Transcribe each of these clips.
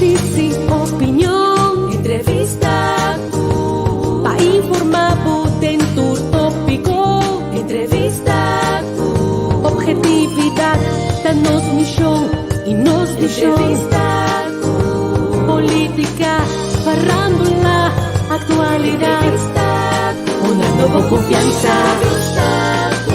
Notisia, opinion, entrevista ku pa informá bo den tur tópiko. Entrevista ku ophetividat ta nos mishon i nos vishon. Entrevista ku polítika, farándula, aktualidat. Entrevista ku dunando bo konfiansa. Entrevista ku.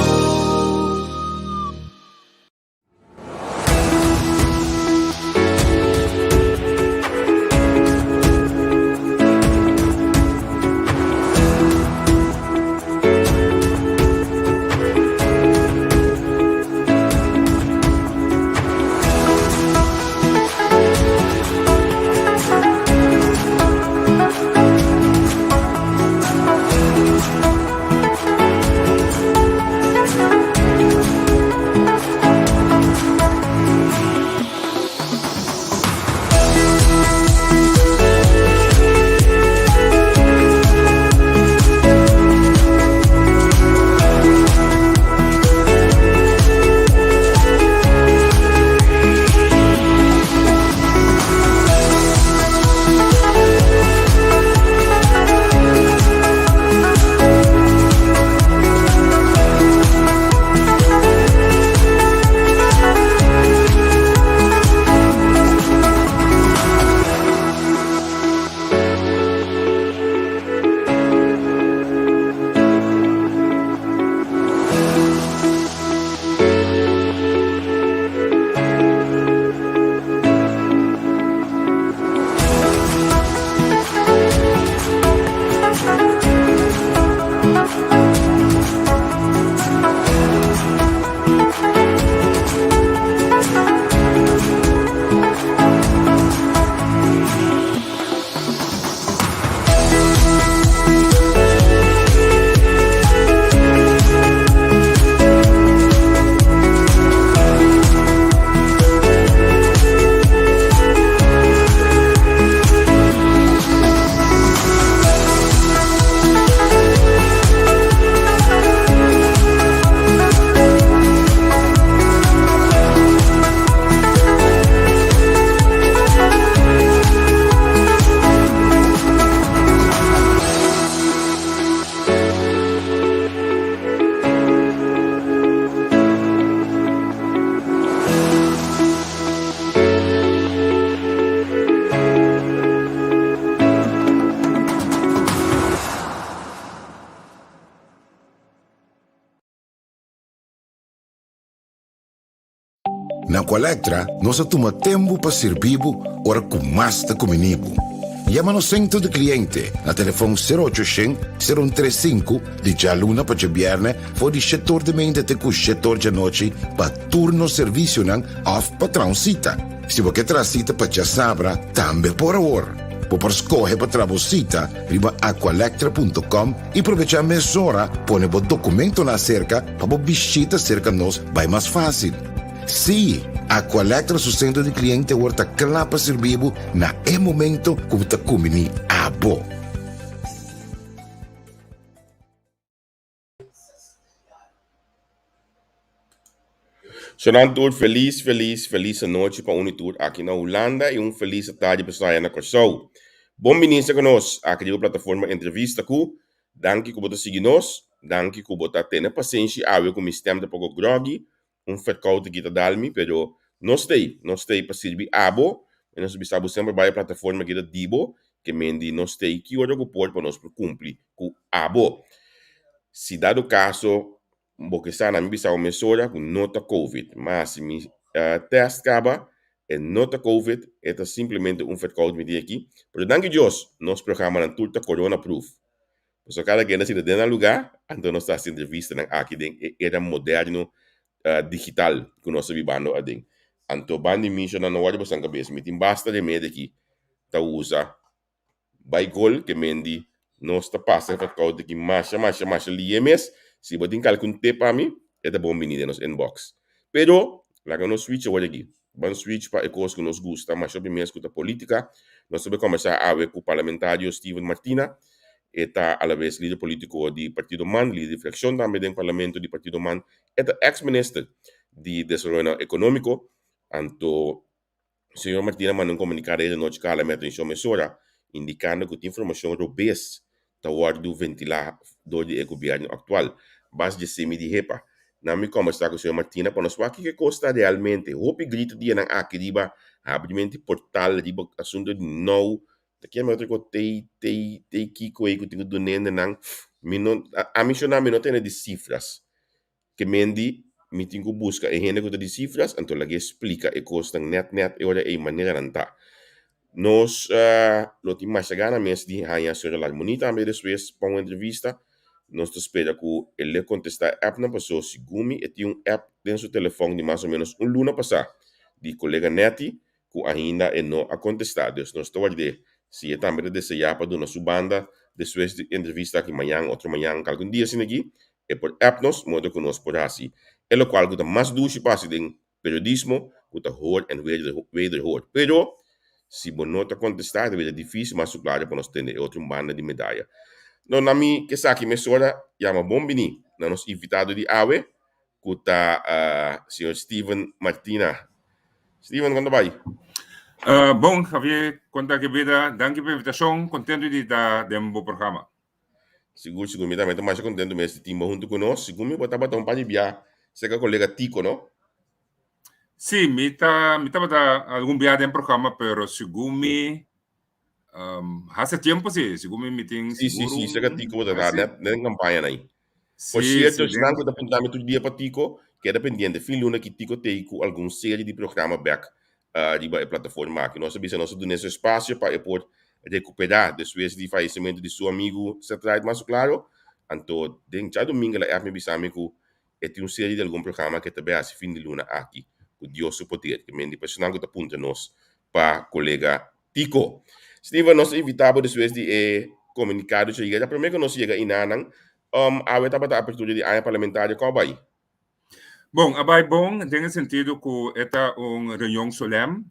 Na Aqualectra nos a tuma tempu pa sirbi bo ora ku mas ta kumini bo. Yama nos sentro di kliente na telefon sero ocho shen, sero un tres sinku di djaluna pa djabièrnè for di shetor di meinta te ku shetor djanochi pa tur nos servisionan òf pa traha un sita. Si bo ke traha sita pa djasabra tambe por awor. Bo por skohe pa traha bo sita riba aqualectra punto com i probechá mesora pone bo dokumentonan aserka pa bo bishita serka nos bai mas fásil. Sí, Aqualectra su sentro di kliente awor ta kla pa sirbi bo na e momento ku bo ta kumbiní abo. Sonan tur felis felis felis anochi pa uni tur aki na Hulanda i un felis atardi pa esnan aya na Kòrsou. Bon bini serka nos aki riba plataforma Entrevista ku Danki ku bo ta sigui nos, danki ku bo ta tene pasenshi awe ku mi stèm ta poko grògi, un verkoud aki ta dal mi, pero nos t'ei, nos t'ei pa sirbi abo i nos ta bisa bo semper bai e plataforma aki ta di bo, ke men di nos t'ei ki ora ku por pa nos por kumpli ku abo. Si dado kaso bo ke sa na mi bisa bo mesora ku no ta covid, ma si mi tèst kaba e no ta covid, e ta simplemente un verkoud mi tin aki, pero danki Dios nos programanan tur ta corona proof. Pasobra kada kende a sinta den nan lugá, anto nos ta hasi entrevistanan aki den e era moderno digital ku nos ta bibando aden. Anto ban di mi shonnan no wòrdu boso nan kabes. Mi tin basta remedi aki ta usa bai gol ke men di nos ta pasa e verkoud aki masha masha masha lihe mes. Si bo tin kalkun tip pa mi e ta bon bini den nos inbox. Pero laga nos switch awor aki. Ban switch pa e kos ku nos gusta masha hopi mes ku ta politika. Nos ta bai kombersá awe ku parlamentario Steven Martina. E ta alabes lider politiko di Partido man, lider di frakshon tambe den parlamento di Partido man. E ta eks minister di Desaroyonan Ekonómiko. Anto. Señor Martina manda un komunikado ayer anochi kala mi atenshon mesora, indikando ku tin informashon robes ta wòrdu ventilá dor di e gobièrnu aktual. Bas dje semi di hepa. Nan mi kòmbersá ku señor Martina pa nos wak kiko e kos ta realmente. Hopi gritu dianan aki riba habrimenti portal riba asuntu di nou ta kier mi otro kos tei tei tei kiko ei ku tin ku dunende nan. Mi no a menshoná mi no tene di sifras. Ke men di, Mi tin ku buska e hende ku ta di sifras, anto lag'é splika e kosnan nèt nèt e ora ei manera nan ta. Nos lo tin masha gana mes di haña señor Larmonie tambe despues pa un entrevista. Nos ta spera ku e lo kontestá e appnan paso segun mi e tin un app den su telefòn di mas o ménos un luna pasá di kolega Netty ku ainda e no a kontestá. Dus nos ta ward'é si e tambe ta deseá pa duna su banda despues di entrevista aki mañan, otro mañan, kalkun dia asina aki, e por app nos modo ku nos por hasi e lokual ku ta mas dushi pa hasi den periodismo ku ta hoor en wederhoor. Pero si bo no ta kontestá e ta bira difísil mas su klaro pa nos tende e otro banda di medaya. No na mi kesaki mesora yama bon bini na nos invitado di awe ku ta señor Steven Martina. Steven, kon ta bai? Bon, Javier, kon ta ki bida? Danki pa invitashon, kontentu di ta den bo programa. Sigur, sigur, mi tambe ta masha kontentu mes di tin bo huntu ku nos. Sigur mi bo tabata un par di bia serka kolega Tico, no? Sí, mi ta, mi tabata algun bia den programa, pero segun mi, hace tiempo sí, segun mi mi tin Sí, sí, sí, serka Tico bo tabata, net den kampaña nan. Por cierto, esnan cu ta punta mi tur dia pa Tico, keda pendiente. Fin luna aki Tico t'ei cu algun serie di programa bek riba e plataforma aki. Nos a bisa nos a duna su espacio pa e por recupera despues di fallecimento di su amigu Seth Wright mas claro. Anto den djadomingo el a app mi bisa mi cu e tin un serie di algun programa cu e ta bay haci fin di luna aki cu Dios su poder. Ke men di personan cu ta puntra nos pa colega Tico. Steven, nos a invita bo despues di e comunicado cu a yega. Ta prome cu nos yega inanan, awe tabata apertura di aña parlamentario, con a bay? Bon, a bay bon den e sentido cu e ta un reunion solem,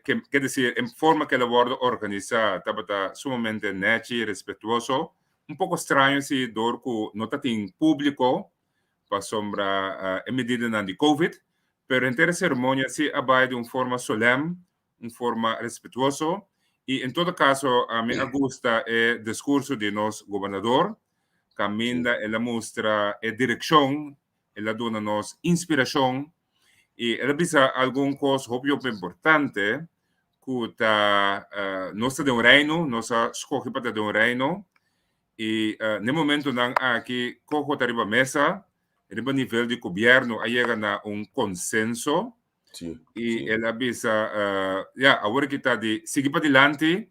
ke decir, e forma cu el a wordo organisa tabata sumamente nechi, respetuoso. Un poco straño si door cu no ta tin publico pasobra e medidanan di covid, pero henter e ceremonia si a bay di un forma solem, un forma respetuoso y en todo caso ami a gusta e discurso di nos gobernador caminda el a mustra e direccion, el a duna nos inspiracion y el a bisa algun cos hopi hopi importante cu ta nos ta den un reino, nos a scoge pa ta den un reino y na e momentonan aki coho ta riba mesa, riba nivel di gobierno a yega na un consenso I el a bisa, ya, awor ki ta di sigui padilanti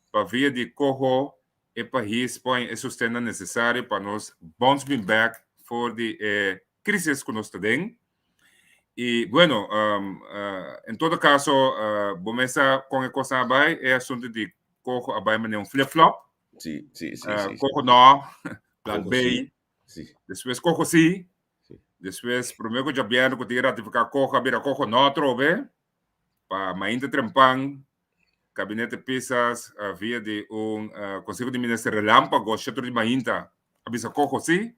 pa via di koho e pais pon e sostennan nesesario pa nos bounce bin back for di e crisis ku nos ta den. I bueno, en todo kaso bo mes sa kon e kosnan a bai, e asuntu di koho a bai manera un flip flop. Koho no, plan B, despues koho si. Despues, promé ku djabièrnè ku tin ratifiká Koho a bira Koho no atrobe, pa mainta trempan, Gabinete Pisas via di un Konseho di Minister relámpago shetro di mainta a bisa Koho sí.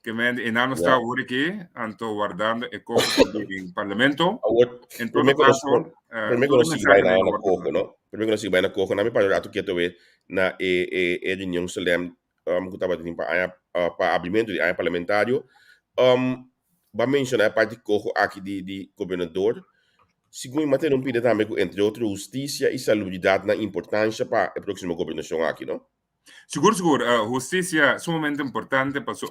Ke men e nan no sta awor aki, anto wardando e Koho pa bin Parlamento. Awor, En todo promé ku nos kaso, promé ku tur nos sigui bai mensahenan na awor Koho, no? Promé ku nos sigui bai na Koho, nan mi para un ratu ketu awe na e e e reunion solèm ku tabatin pa aña pa abrimentu di aña parlamentario. Bo a menshoná e parti koho aki di di gobernador. Segun mi mantene un pida tambe ku entre otro hustisia i salubridat nan importansha pa e próksimo gobernashon aki, no? Sigur, sigur. Hustisia sumamente importante paso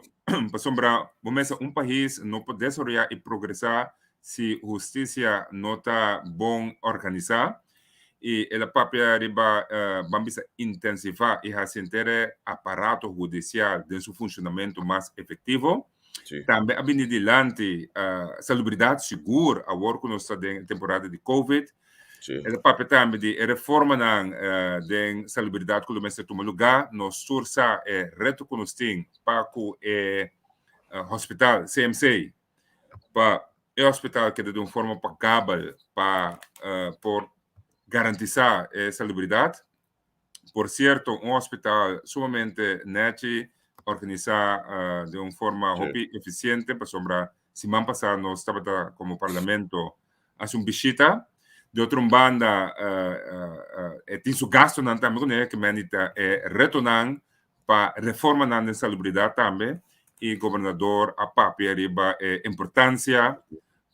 pasobra bo mester un pais no por desaroyá i progresá si hustisia no ta bon organisá. I el a papia riba ban bisa intensivá i hasi henter e aparato hudisial den su funshonamentu mas efektivo. Tambe a bini dilanti salubridat sigur awor ku nos ta den e temporada di Covid. El a papia tambe di e reformanan den salubridat ku lo mester tuma lugá. Nos tur sa e reto ku nos tin pa ku e hospital CMC pa e hospital keda di un forma pagabel pa por garantisa e salubridad. Por cierto, un hospital sumamente nechi, organisa di un forma hopi eficiente, pasobra siman pasa nos tabata como parlamento haci un bishita. Di otro un banda e tin su gastonan tambe kuné ke men di ta e retonan pa reformanan den salubridat tambe i gobernador a papia riba e importansia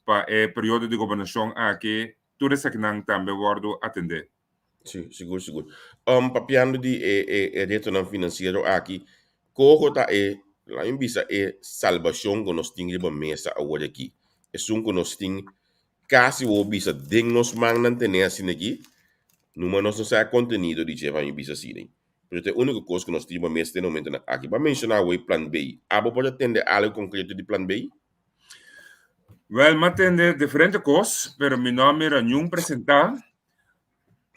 pa e periodo di gobernashon aki tur esakinan tambe wòrdu atendé. Sí, sigur, sigur. Um, papiando di e, e, e retonan finansiero aki, koho ta e, laat mi bisa, e salbashon ku nos tin riba mesa awor aki? Esun ku nos tin kasi wou bisa den nos mannan tene asina aki, numa nos no sa e kontenido di dje, pa mi bisa asina. Pero ta e úniko kos ku nos tin riba mesa den e momentonan aki. Bo a menshoná awor e plan B. Abo por a tende algu konkreto di plan B? Wèl, mi a tende diferente kos, pero mi no a mira niun presentá.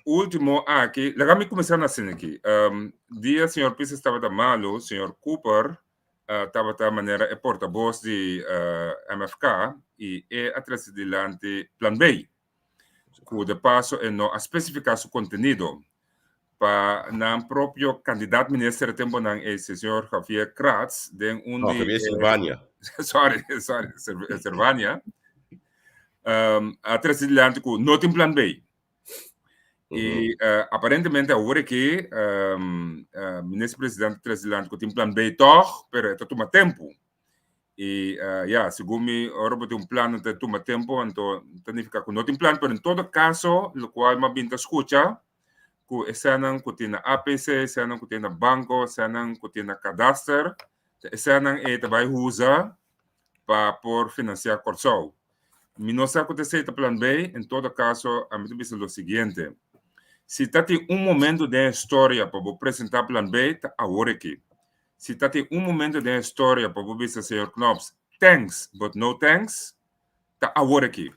Último aki, laga mi kuminsá na asina aki. Dia señor Pisas tabata malu, señor Cooper tabata manera e portabos di MFK i e a trese dilanti Plan B, ku de paso e no a spesifiká su kontenido. Pa nan propio kandidat minister e temponan ei, señor Javier Kratz, den un No, di Javier e Silvania. Sorry, sorry, Silvania, a trese dilanti ku no tin Plan B. I aparentemente awor aki minister presidente a trese dilanti ku tin plan B tòg, pero e ta tuma tempu. I ya, segun mi ora bo tin un plan ta tuma tempu, anto ta nifiká ku no tin plan, pero en todo kaso lokual mi a bin ta skucha ku esènan ku tin na APC, esènan ku tin na banko, esènan ku tin na kadaster, ta esènan ei ta bai usa pa por finansiá Kòrsou. Mi no sa ku ta esei ta plan B, en todo kaso ami ta bisa lo siguiente, si ta tin un momento den e storia pa bo presentá plan B ta awor aki. Si ta tin un momento den e storia pa bo bisa señor Knops thanks but no thanks ta awor aki.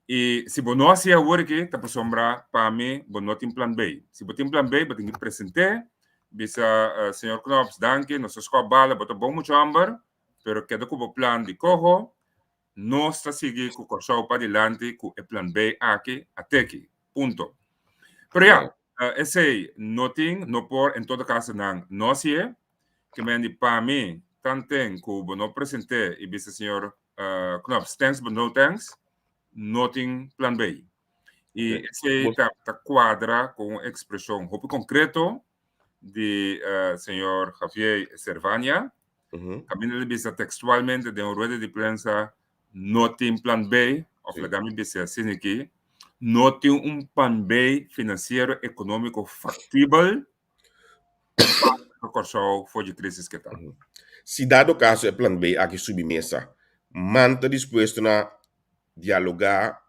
I si bo no hasié awor aki ta pasobra pa mi bo no tin plan B. Si bo tin plan B bo tin ki present'é, bisa señor Knops danki nos a skòp bala bo ta bon muchu hòmber pero keda ku bo plan di koho, nos ta sigui ku Kòrsou padilanti ku e plan B aki a teki. Punto. Pero ya, esei no tin, no por, en todo kaso nan no hasié. Ke men di pa mi tanten ku bo no present'é i bisa señor Knops thanks but no thanks, no tin plan B. I esei ta kuadra ku un ekspreshon hopi konkreto di señor Javier Servania. Kaminda el a bisa tekstualmente den un rueda di prensa, no tin plan B, òf laga mi bisa asina aki, no tin un pan B finansiero ekonómiko faktibel pa Kòrsou for di krisis ke ta. Si dado kaso e plan B aki subi mesa, man ta dispuesto na dialogá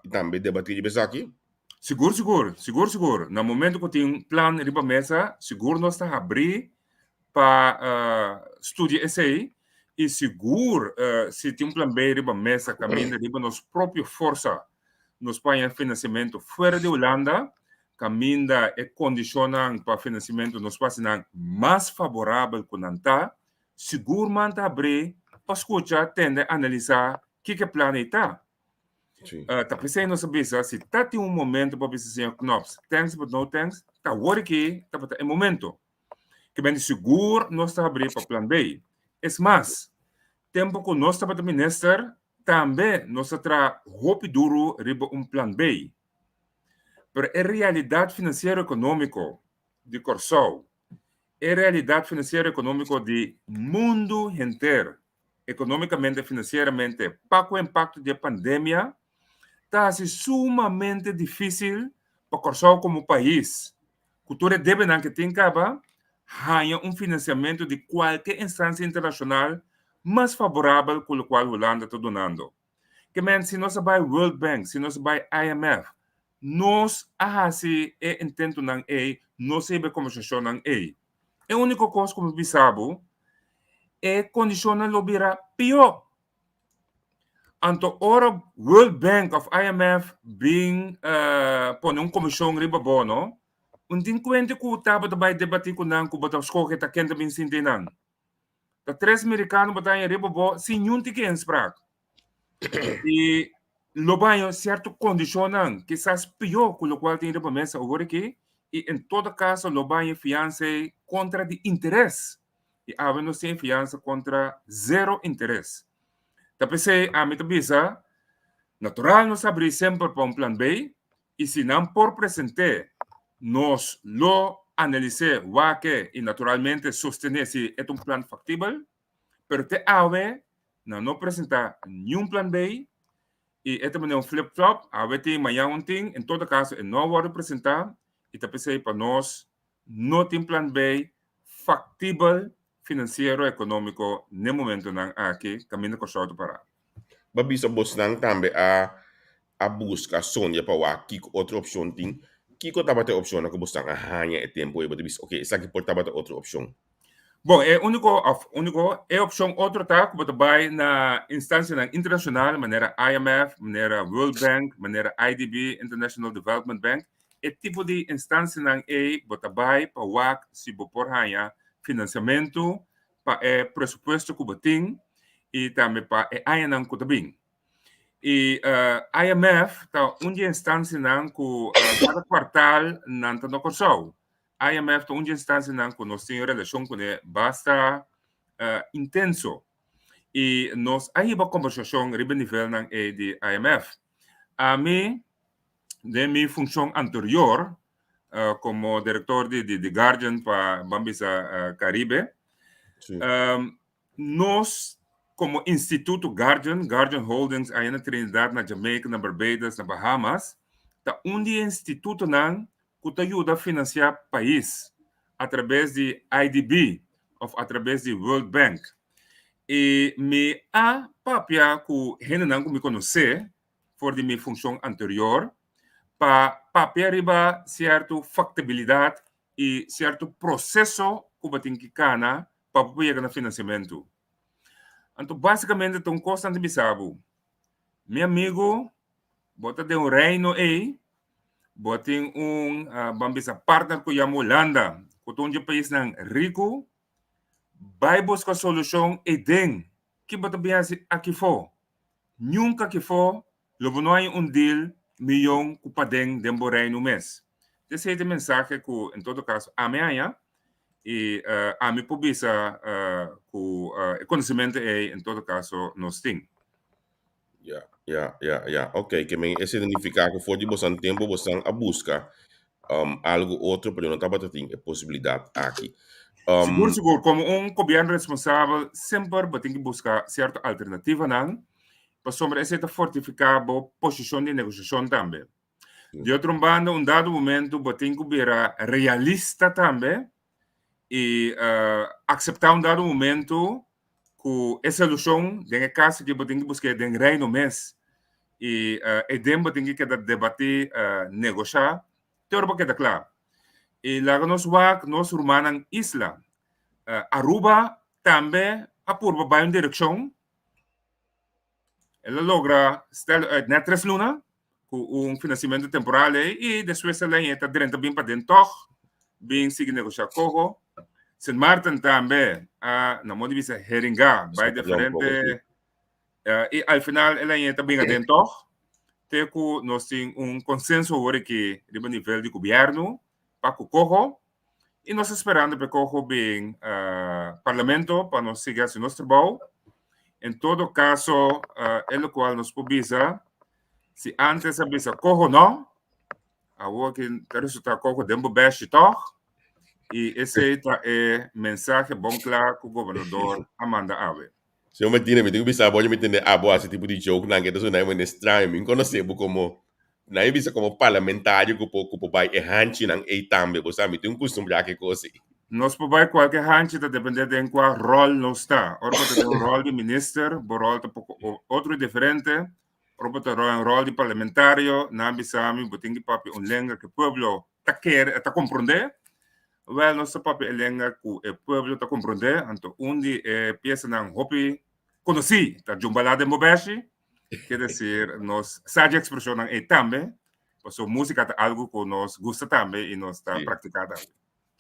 i tambe debatí riba esaki? Sigur, sigur, sigur, sigur. Na momento ku tin plan riba mesa, sigur nos ta habrí pa studia esei i sigur si tin un plan B riba mesa kaminda riba nos propio forsa nos por haña finansiamentu fuera di Hulanda, kaminda e kondishonnan pa finansiamentu nos por hasi nan mas faborabel ku nan ta, sigur man ta habrí pa skucha, tende, analisá kiko e plan ei ta. Sí. Ta p'esei nos a bisa, si ta tin un momento pa bisa señor Knops, thanks but no thanks, ta awor aki tabata e momento. Ke bende sigur nos ta habrí pa plan B. Es mas, tempo ku nos tabata minister, tambe nos a traha hopi duru riba un plan B. Pero e realidat finansiero ekonómiko di Kòrsou, e realidat finansiero ekonómiko di mundu henter, economicamente, financieramente, pa cu impacto di e pandemia, ta haci sumamente dificil pa Corsou como pais, cu tur e debenan cu tin caba, haña un financiamento di cualke instancia internacional mas favorabel cu locual Hulanda ta dunando. Ke men si nos a bai World Bank, si nos a bai IMF, nos a haci e intentonan ey, nos a hiba e conversacionnan ey. E úniko kos ku mi bisa bo, e kondishonnan lo bira pió. Anto ora World Bank òf IMF bin pone un komishon riba bo no, un tin kuenta ku tabata bai debatí ku nan ku bo ta skohe ta ken ta bin sinti nan. Ta tres merikano bo ta haña riba bo sin niun tiki inspraak. I lo baño sierto kondishonnan kisas pió ku lokual tin riba mesa awor aki i en todo kaso lo baña fiansa ei kontra di interes i awe nos tin e fiansa kontra zero interes. Ta p'esei ami ta bisa. Natural nos abrí semper pa un plan B i si nan por present'é nos lo analis'é, wak-e i naturalmente sostené si e ta un plan faktibel. Pero te awe nan no presentá niun plan B i e ta manera un flip flop, awe tin mañan un tin, en todo kaso e no a wòrdu presentá i ta p'esei pa nos no tin plan B faktibel finansiero ekonómiko n'e momentonan aki kaminda Kòrsou ta pará. Ba bisa bosnan tambe a a buska sondia pa wak kiko otro opshon tin. Kiko tabata e opshonnan ku bosnan a haña e tempu ei? Bo ta bisa, oke, esaki por tabata otro opshon. Bon, e úniko òf úniko, e opshon otro ta ku bo ta bai na instansianan internashonal manera IMF, manera World Bank, manera IDB, International Development Bank. E tipo di instansianan ei bo ta bai pa wak si bo por haña finansiamentu pa e presupuesto ku bo tin i tambe pa e añanan ku ta bin. I IMF ta un di e instansianan ku kada kuartal nan ta na Kòrsou. IMF ta un di e instansianan ku nos tin relashon kuné basta intenso. I nos a hiba kombersashon riba e nivelnan ei di IMF. Ami, den mi funshon anterior komo direktor di di Guardian pa ban bisa Karibe, nos komo instituto Guardian, Guardian Holdings aya na Trinidad, na Jamaica, na Barbados, na Bahamas, ta un di e institutonan ku ta yuda finansiá pais atrabes di IDB òf atrabes di World Bank. I mi a papia ku hendenan ku mi konosé for di mi funshon anterior pa papia riba sierto faktibilidat i sierto proseso ku bo tin ki kana pa bo por yega na finansiamentu. Anto básikamente ta un kos nan ta bisa bo, mi amigu Bo ta den un reino ei, bo tin un, ban bisa, partner ku yama Hulanda, ku ta un dje paisnan riku, bai buska solushon ei den. Ki bo ta bin hasi akifó? Nunka akifó lo bo no haña un deal miyon ku paden den bo reino mes. Esei ta e mensahe ku en todo kaso ami haña i ami por bisa ku e konosementu ei en todo kaso nos tin. Ya, ya, ya, ya. Ok, ke men e significa ku for di bosan tempo bosan a buska um, algo otro, pero no tabata tin e posibilidad aki. Um, Sigur, sigur. Como un gobierno responsabel, semper bo tin que busca cierto alternativanan, pasobra esei ta fortifica bo posicion di negociacion tambe. Di otro banda, un dado momento bo tin ku bira realista tambe i uh, acepta un dado momento ku e solucion den e caso ki bo tin ku buska den reino mes i uh, e den bo tin ku keda debati, uh, negosha, te ora bo keda kla. I laga nos wak nos rumannan isla. Uh, Aruba tambe a purba bai un direccion. El a logra stel uit net tres luna ku un finansiamentu temporal ei i despues el a ta drenta bin paden tòg bin sigui negoshá koho. Sint Maarten tambe a na modo di bisa heringá bai diferente i al final el a ta bin aden tòg te ku nos tin un konsenso awor aki riba nivel di gobièrnu pa ku koho. I nos ta sperando pa e koho bin Parlamento pa nos sigui hasi nos trabou. En todo kaso, e lokual nos por bisa, si antes a bisa koho no, awor aki ta resulta koho den bo bèshi tòg. I esei ta e mensahe bon kla ku gobernador a manda awe. Señor Martina, mi tin ku bisa abo, mi tende abo hasi tipo di joke nan ke ta sona mende straño. Mi konosé bo komo, nan mi bisa komo parlamentario ku por ku por bai e hanchinan ei tambe. Bo sa, mi tin kustumbrá ku e kos ei. Nos por bai kualke hanchi ta dependé den kua ròl nos ta. Ora bo ta den un ròl di minister, bo ròl ta poko otro diferente. Ora bo ta den ròl di parlamentario, nan bisa mi bo tin ki papia un lenga ku e pueblo ta kere, ta komprondé. Wèl, nos ta papia e lenga ku e pueblo ta komprondé, anto un di e piesanan hopi konosí ta Jumbalá den bo bèshi, ke desir nos sa dje ekspreshonnan ei tambe, pasobra músika ta algu ku nos gusta tambe i nos ta praktiká tambe.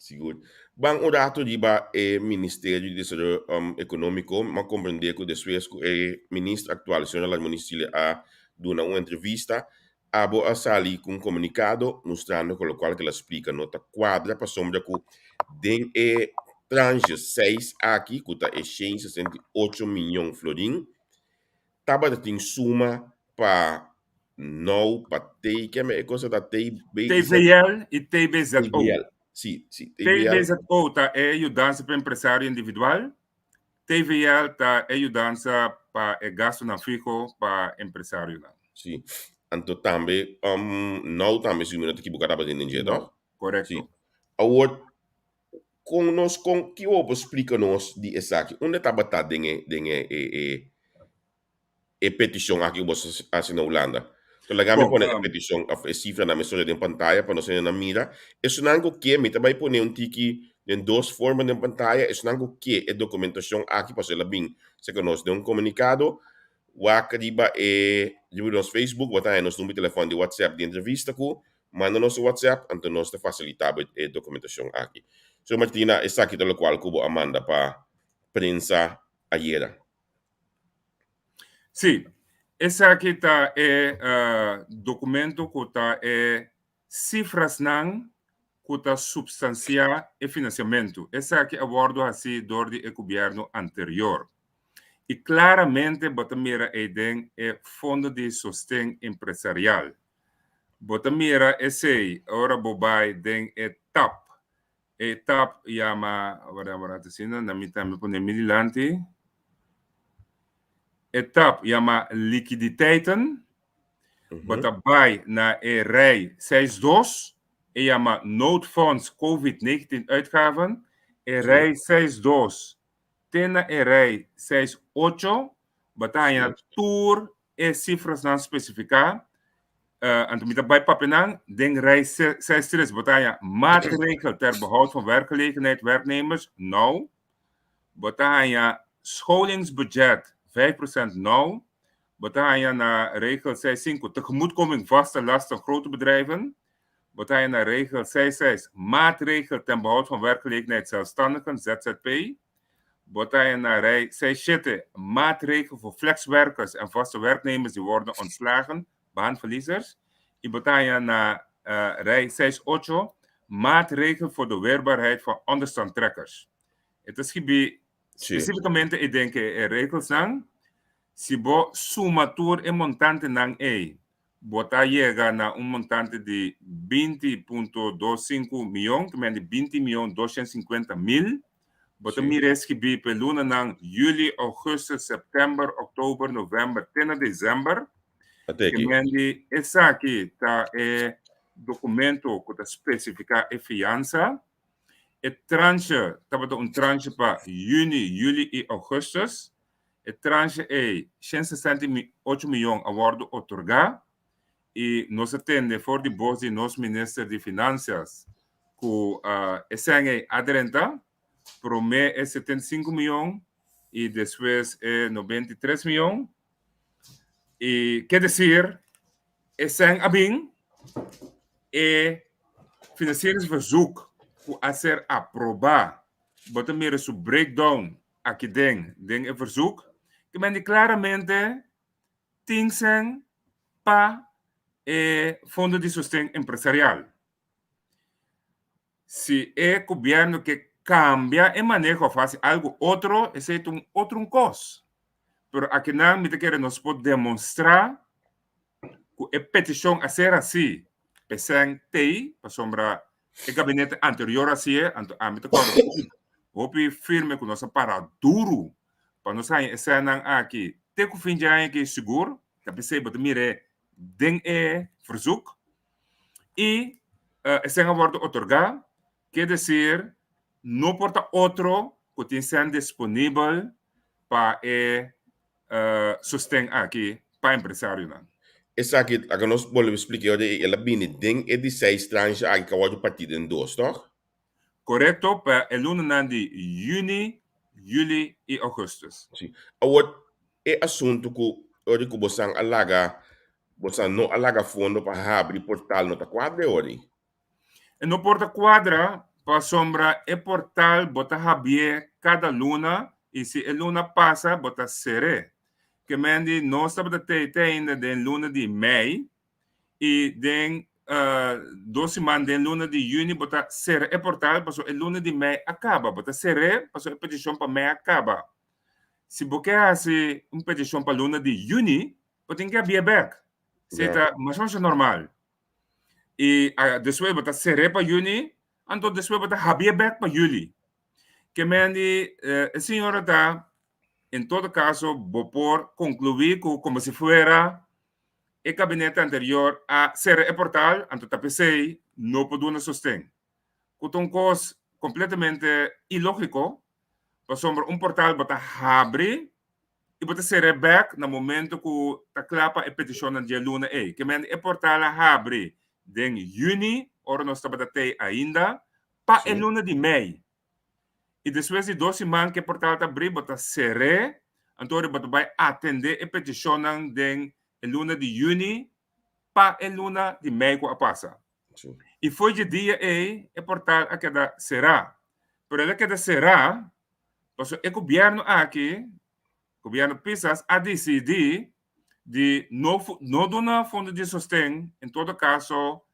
Sigur. Ban un rato riba e Ministerio di Desaroyo Ekonómiko. Mi a komprendé ku despues ku e minister aktual, señor Larmonie Cecilia, a duna un entrevista, Abo a sali ku un komunikado mustrando ku lokual ku el a splika no ta kuadra pasobra ku den e tranche seis aki ku ta e shen 68 miyon florin tabata tin suma pa. NOW pa T, keme e cosa ta TB TVL i TBZO. TVL. Si, si, TVL. TBZO ta e yudansa pa empresario individual. TVL ta e yudansa pa e gastunan fiho pa empresarionan. Si. Anto tambe um, NOW tambe si mi no ta ekiboká tabata den dje, toch? Korekto. Si. Awor, kon nos kon ki bo por splika nos di esaki? Unda tabata den e den e e e e peticion aki ku bo hasi na Hulanda. So laga mi pone e peticion of e cifranan mesora den pantaya pa nos hendenan mira. Esunnan ku ke mi ta bai pone un tiki den dos forma den pantaya, esunnan ku ke e documentacion aki pasobra el a bin serka nos den un comunicado, wak riba e riba nos Facebook bo ta haña nos number di telefon di WhatsApp di entrevista ku manda nos un WhatsApp anto nos ta facilita bo e documentacion aki. So Martina esaki ta locual ku bo a manda pa prensa ayera. Sí, esaki ta e documento cu ta e cifrasnan cu ta substancia e financiamento. Esaki a wordo haci door di e gobierno anterior. Y claramente bo ta mira eyden e Fondo di Sosten Empresarial. Bo ta mira esey ora bo bay den e tab E tap yama, wara wara ta asina, na mi tambe pone mi dilanti. E tap yama liquiditeiten. Bo ta bai na e rij seis dos, e yama noodfonds covid 19 uitgaven. E rij seis dos te na e rij seis ocho, bo ta haña tur e sifrasnan spesifiká. Anto mi ta bai papia nan den rij 63 bo ta haña maatregel ter behoud van werkgelegenheid werknemers nou. Bo ta haña scholingsbudget 5% nou. Bo ta haña na regel 65 tegemoetkoming vaste lasten grote bedrijven. Bo ta haña na regel 66 maatregel ten behoud van werkgelegenheid zelfstandigen ZZP. Bo ta haña na rij 67 maatregel voor flexwerkers en vaste werknemers die worden ontslagen, baanverliezers. I bo ta haña na rij 68 maatregel voor de weerbaarheid van onderstandtrekkers. E ta skibí spesífikamente ei den ke e regelsnan. Si bo suma tur e montantenan ei, bo ta yega na un montante di 20.25 mion, ke men di 20 mion 250 mil. Bo ta mira e skibí pa e lunanan yüli, ougùstùs, sèptèmber, òktober, novèmber te na desèmber. Ke men di esaki ta e dokumento ku ta spesifiká e fiansa. E tranche tabata un tranche pa yüni, yüli i ougùstùs. E tranche ei, 168 mion a wòrdu otorgá i nos a tende for di bos di nos minister di Finansias ku e sèn ei a drenta, promé e 75 mion i despues e 93 mion. I ke desir e sèn a bin, e financieringsverzoek ku a ser aprobá, bo ta mira su breakdown aki den den e verzoek, ke men di klaramente tin sèn pa e Fondo di Sosten Empresarial. Si e gobièrnu ke kambia e maneho òf hasi algu otro, esei ta un otro un kos. Pero akinan mi ta kere nos por demonstrá ku e petishon a ser hasi p'esèn t'ei, pasobra e gabinete anterior a hasié, anto ami ta kòrda hopi, hopi firme ku nos a para duru pa nos haña e sènnan aki te ku fin dje aña aki sigur, ta p'esei bo ta mir'é den e verzoek i e sèn a wòrdu otorgá, ke desir no por ta otro ku tin sèn disponibel pa e sosten aki pa empresarionan. Esaki, laga nos bolbe splika e el a bini den e di seis tranche aki ku a wòrdu partí den dos, tòg? Korekto, pa e lunanan di yüni, yüli i ougùstùs. Sí. Awor, e asuntu ku ora ku bosan a laga, bosan no a laga fondo pa habri portal no ta kuadra e ora ei? E no por ta kuadra pasobra e portal bo ta habié kada luna i si e luna pasa bo ta ser'é. Ke men di nos tabata tei te ainda den luna di mei i den dos siman den luna di yüni bo ta sera e portal pasobra e luna di mei a kaba. Bo ta ser'é pasobra e petishon pa mei a kaba. Si bo ke hasi un petishon pa luna di yüni bo tin ke habié bèk. Esei ta masha masha normal. I despues bo ta ser'é pa yüni, anto despues bo ta habié bèk pa yüli. Ke men di e señora ta, en todo kaso bo por konkluí ku komo si fuera e kabinete anterior a sera e portal, anto ta p'esei no por duna sosten. Ku ta un kos kompletamente ilógiko, pasobra un portal bo ta habri i bo ta ser'é bèk na momento ku ta kla pa e petishonnan dje luna ei. Ke men e portal a habri den yüni, ora nos tabata tei ainda, pa e luna di mei. I despues di dos siman ku e portal ta abrí, bo ta ser'é, anto ora bo ta bai atendé e petishonnan den e luna di yüni pa e luna di mei ku a pasa. I fo'i dje dia ei e portal a keda será. Pero el a keda será pasobra e gobièrnu aki, gobièrnu Pisas, a disidí di no no duna fondo di sosten, en todo kaso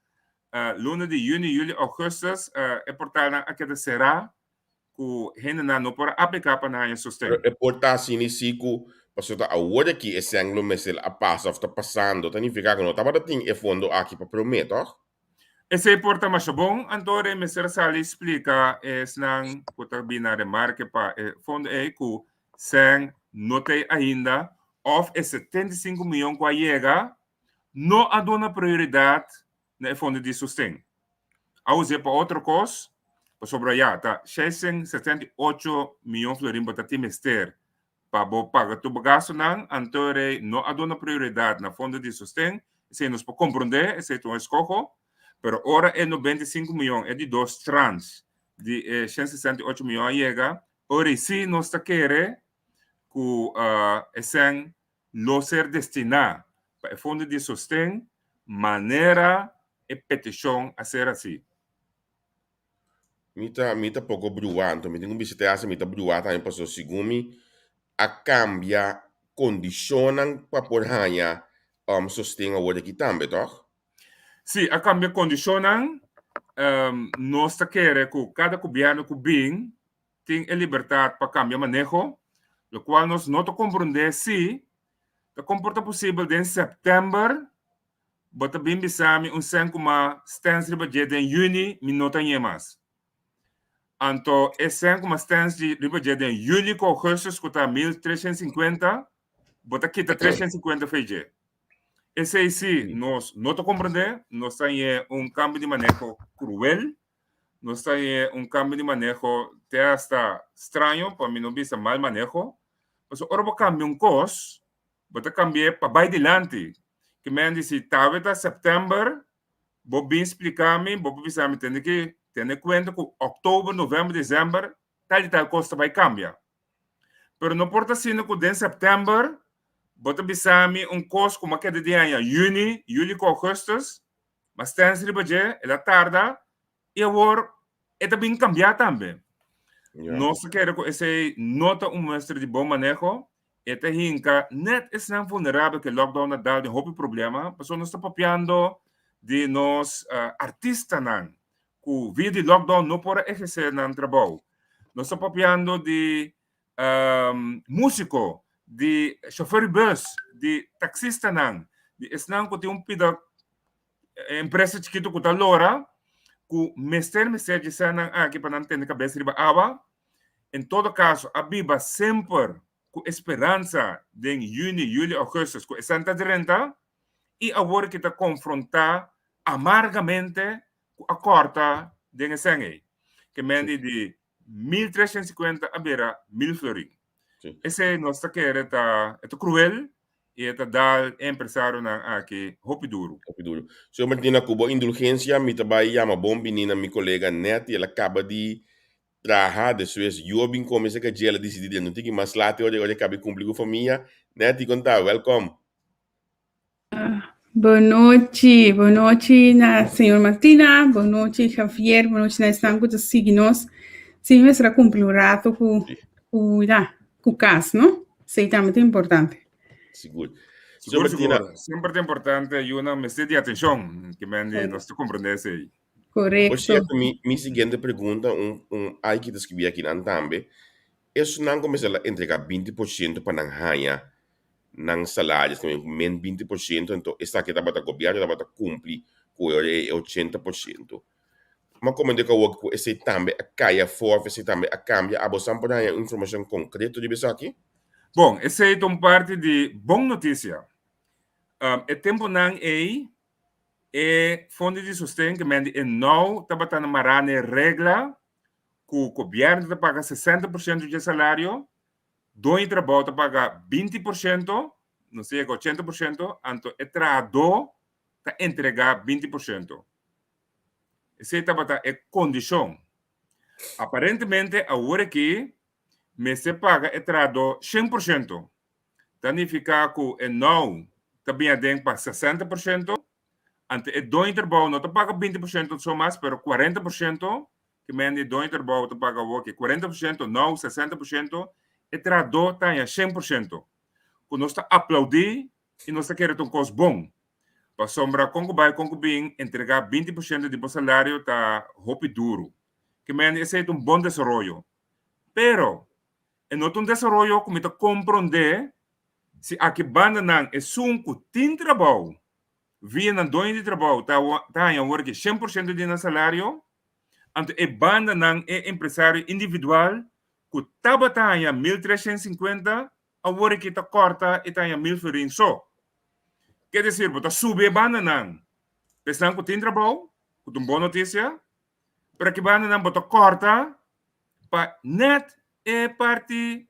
luna di yüni, yüli, ougùstùs e portalnan a keda será ku hendenan no por a apliká pa nan haña sosten. Pero e por ta asina si ku pasobra ta awor aki e sèn lo mester a pasa òf ta pasando, ta nifiká ku no tabata tin e fondo aki pa promé, tòg? Esei por ta masha bon, anto e mester a sali splika esnan ku ta bini na remarke pa e fondo ei ku sèn no ta ei ainda òf e 75 mion ku a yega no a duna prioridat na e fondo di sosten. A us'é pa otro kos, pasobra ya ta 678 mion florin bo ta tin mester pa bo paga tur bo gastunan, anto rei no a duna prioridat na fondo di sosten, esei nos por komprondé, esei ta un eskoho, pero ora e 95 mion, e di dos tranche di e 168 mion a yega, ora ei sí nos ta kere ku e sèn lo ser destiná pa e fondo di sosten manera e petishon a ser hasí. Mi ta mi ta poko bruá, anto mi tin ku bisa te hasta mi ta bruá tambe pasobra segun mi a kambia kondishonnan pa por haña sosten awor aki tambe, tòg? Sí, a kambia kondishonnan. Nos ta kere ku kada gobièrnu ku bin tin e libertat pa kambia maneho, lokual nos no ta komprondé si ta kon por ta posibel den sèptèmber bo ta bin bisa mi un sèn ku m'a stèns riba dje den yüni mi no ta ñe mas. Anto e sèn ku m'a stèns riba dje den yüli ku ougùstùs ku ta 1350 bo ta kita 350 fei dje. Esei si nos no ta komprondé, nos ta ñe un kambio di maneho kruel. Nos ta haña un kambio di maneho te hasta straño, pa mi no bisa mal maneho. Pasobra ora bo kambia un kos, bo ta kambi'é pa bai dilanti. Ke men di si tawe ta sèptèmber, bo bin splika mi, bo por bisa mi tende ki tene kuenta ku òktober, novèmber, desèmber tal i tal kos ta bai kambia. Pero no por ta asina ku den sèptèmber bo ta bisa mi un kos ku mi a keda di haña yüni, yüli ku ougùstùs, Mas tens riba dje, el a tarda i awor e ta bin kambiá tambe. Nos ta kere ku esei no ta un muestra di bon maneho, e ta hinka nèt esnan vulnerabel ku e lockdown a dal den hopi problema, pasobra nos ta papiando di nos artistanan ku via di lockdown no por a ehersé nan trabou. Nos ta papiando di músiko, di shofèr di bùs, di taksistanan, di esnan ku tin un pida empresa chikitu ku ta lora, ku mester mester dje sènnan aki pa nan tene kabes riba awa. En todo kaso a biba semper ku e speransa den yüni, yüli, ougùstùs ku esnan ta drenta i awor ki ta konfrontá amargamente ku a kòrta den e sèn ei. Ke mendi di 1350 a bira 1000 florin. Sí. Esei nos ta kere ta, e ta cruel y e ta dal e empresarionan aki hopi duru. Hopi duru. Señor Martina, cu bo indulgencia mi ta bay yama bon bini na mi colega Netty. El a caba di traha, despues yu a bin come cerca dje, el a dicidi di el no tin ki mas late ora ora e caba di cumpli cu famia. Netty, con ta? Welcome. Bonochi, bonochi na señor Martina, bonochi Javier, bonochi na esnan ku ta sigui nos. Sí, mester a kumpli un rato ku ku ya, ku kas, no? Esei tambe ta importante. Sigur. Sigur, sigur. Semper ta importante, yunan mester di atenshon, ke men di nos ta komprendé esei. Por Korekto. sierto, mi mi siguiente pregunta, un un ai ki ta skibí akinan tambe, esnan ku mester la entregá 20% pa nan haña. nan salaris men 20%, anto esaki tabata gobièrnu tabata kumpli ku e 80%. Ma komo de awor ku esei tambe a kai afó òf esei tambe a kambia, abo san por haña informashon konkreto riba esaki? Bon, esei ta un parti di bon notisia. E tempunan ei e fondo di sosten ke men di e nou tabata na mará na e regla ku gobièrnu ta paga 60% dje salario, doño di trabou ta paga 20%, nos ta yega 80%, anto e trahadó ta entregá 20%. Esei tabata e kondishon. Aparentemente awor aki mester paga e trahadó 100%. Ta nifiká ku e nou ta bin aden pa 60%, anto e doño di trabou no ta paga 20% so mas, pero 40%, ke men di doño di trabou ta paga awor aki 40%, nou 60%, e trahadó ta haña 100%. Ku nos ta aplaudí i nos ta kere ta un kos bon. Pasobra kon ku bai kon ku bin entregá 20% di bo salario ta hopi duru. Ke men esei ta un bon desaroyo. Pero e no ta un desaroyo ku mi ta komprondé si aki bandanan esun ku tin trabou via nan doño di trabou ta ta haña awor ki 100% di nan salario, anto e bandanan e empresario individual ku tabata haña 1350 awor aki ta kòrta i ta haña 1000 florin so. Ke desir bo ta subi e bandanan pa esnan ku tin trabou, ku ta un bon notisia, pero aki bandanan bo ta kòrta pa nèt e parti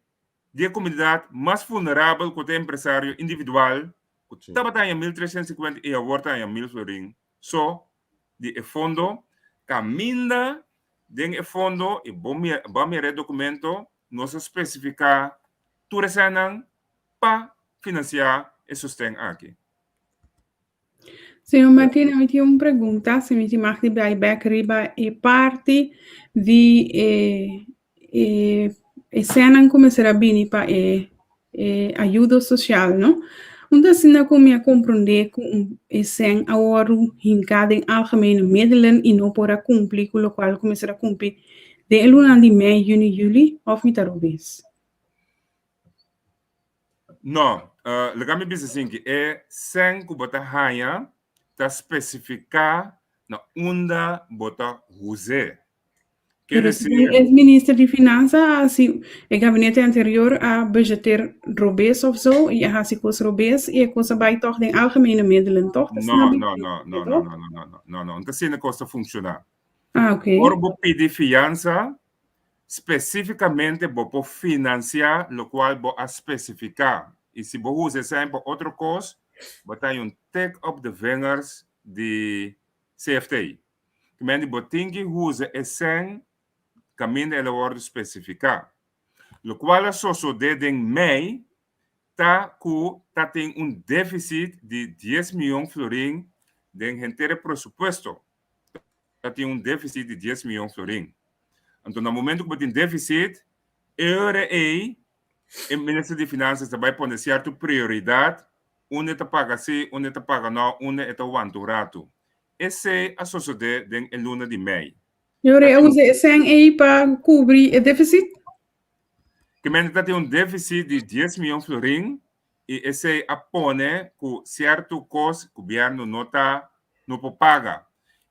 di e komunidat mas vulnerabel ku ta e empresario individual ku tabata haña 1350 i awor ta haña 1000 florin so di e fondo kaminda den e fondo i bo bo a mira e dokumento nos a spesifiká tur eseinan pa finansiá e sosten aki. Señor Martina, mi tin un pregunta, si mi tin mag di bai bek riba e parti di e e e senan ku mester a bini pa e e ayudo sosial, no? Un ta asina ku mi a komprondé ku un e sen a wòrdu hinká den algemene middelen i no por a kumpli ku lokual ku mester a kumpli den e lunanan di mei, yüni, yüli, òf mi ta robes? No, laga mi bisa asinki, e sèn ku bo ta haña ta spesifiká na unda bo ta huz'é. Ke Pero desir, si e minister di finansa a hasi, e gabinete anterior a budgeteer robes of zo i a hasi kos robes i e kos a bai tòg den algemene middelen, tòg? Ta asina no, bi no, no, no, no, tòg? no, no, no, no, no, no ta asina kos ta funshoná. Ah, oké. Ora bo pidi fiansa, Spesífikamente bo por finansiá lokual bo a spesifiká i si bo usa esei pa otro kos, bo ta haña un tik op de vingers di CFT. Kimendi bo tin ki usa e sèn kaminda el a wòrdu spesifiká. Lokual a sosodé den mei ta ku ta tin un défisit di dies mion florin den henter e presupuesto. Ta tin un défisit di dies mion florin. Anto na momento ku bo tin défisit, e ora ei e minister di Finansias ta bai pone sierto prioridat, unda e ta paga si, unda e ta paga no, unda e ta wanta un ratu. Esei a sosodé den e luna di mei. E ora ei a usa e sèn ei pa kubri e défisit? Kimente ta tin un défisit di dies mion florin i esei a pone ku sierto kos gobièrnu no ta no por paga.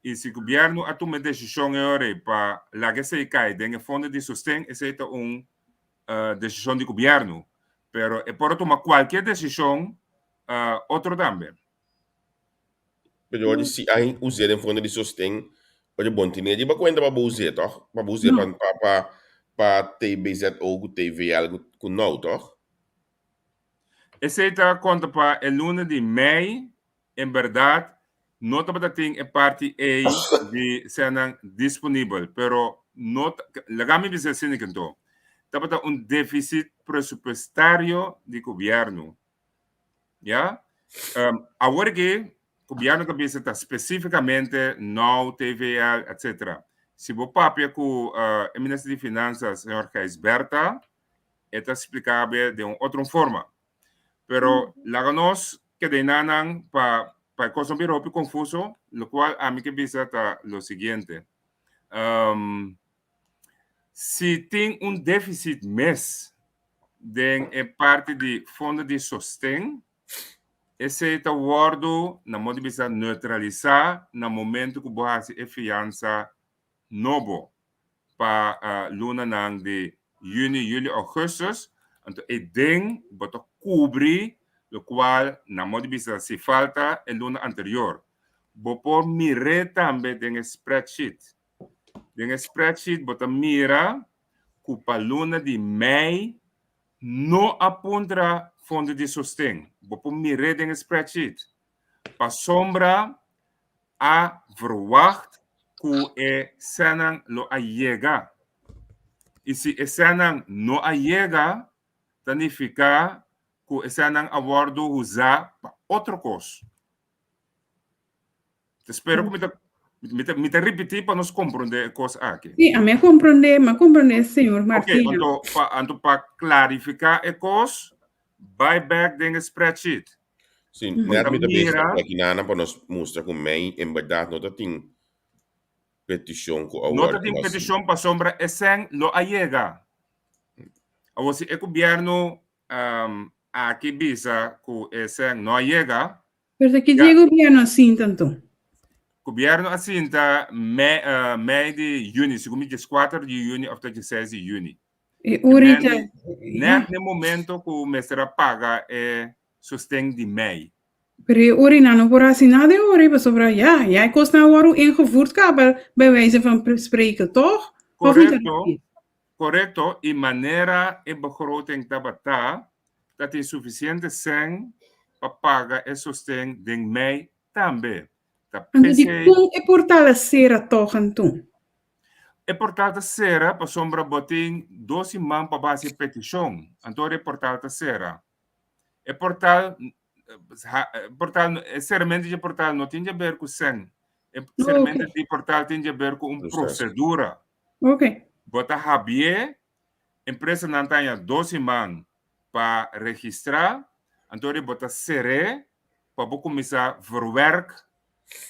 I si gobièrnu a tuma e desishon e ora ei pa laga esei kai den e fondo di sosten, esei ta un desishon di gobièrnu. Pero e por a tuma kualkier desishon otro tambe. Pero ora si a us'é den fondo di sosten, ora bon tene riba kuenta pa bo us'é tòg? Pa bo us'é pa pa pa TBZO ku TVL ku nou tòg? Esei ta konta pa e luna di mei, en bèrdat no tabata tin e parti ei di sènnan disponibel, pero no laga mi bisa asina anto, tabata un defisit presupuestario di gobièrnu, ya. Awor aki gobièrnu ta bisa ta spesífikamente nou, TVL, etcetera. Si bo papia ku e minister di Finansa, señor Gijsbertha, e ta spliká be den un otro forma. Pero laga nos keda enanan pa pa e kos no bira hopi konfuso, lokual ami ke bisa ta lo siguiente. Um, si tin un défisit mes den e parti di fondo di sosten, esei ta wòrdu, na modo di bisa, neutralisá na momento ku bo hasi e fiansa nobo pa lunanan di yüni, yüli, ougùstùs. Anto eiden bo ta kubri lokual, na modo di bisa, si falta e luna anterior. Bo por mir'é tambe den e spreadsheet. Den e spreadsheet bo ta mira ku pa luna di mei no a puntra fondo di sosten. Bo por mir'é den e spreadsheet. Pasobra a verwacht ku e sènnan lo a yega. I si e sènnan no a yega, ta nifiká ku e sènnan a wòrdu usá pa otro kos. Te spero ku mi ta mi ta mi ta ripití pa nos komprondé e kos aki. Sí, a mi a komprondé, mi a komprondé, señor Martina. Ok, anto pa anto pa klarifiká e kos, bai bèk den e spreadsheet. Sí, net mi ta bezig ta aki nana pa nos mustra ku mei en bèrdat no ta tin petishon ku a No ta tin petishon pasobra e sèn lo a yega. Awor si e gobièrnu aki bisa ku e sèn no a yega, Pero ta ki dia gobierno a sinta anto? Gobierno a sinta mei, uh, mei di juni, segun mi 14 di juni of ta 16 di juni. E orita. Net ne momento ku mester a paga e sosten di mei. Pero e ora nan no por hasi nada e ora pasobra ya, ya e kosnan a wòrdu ingevoerd kaba bij wijze van spreken, toch? Korekto, korekto, i manera e begroting tabata, ta tin sufisiente sèn pa paga e sosten den mei tambe. Ta Anto di p'esei. kon e portal a sera tòg anto? E portal ta sera pasobra bo tin dos siman pa bo hasi e petishon, anto ora e portal ta sera. E portal, e portal, e seramentu di e portal no tin di aber ku sèn. E seramentu di portal tin di aber ku un prosedura. Bo ta habié Empresanan ta haña dos siman pa registrá, anto di bo ta ser'é pa bo kuminsá verwerk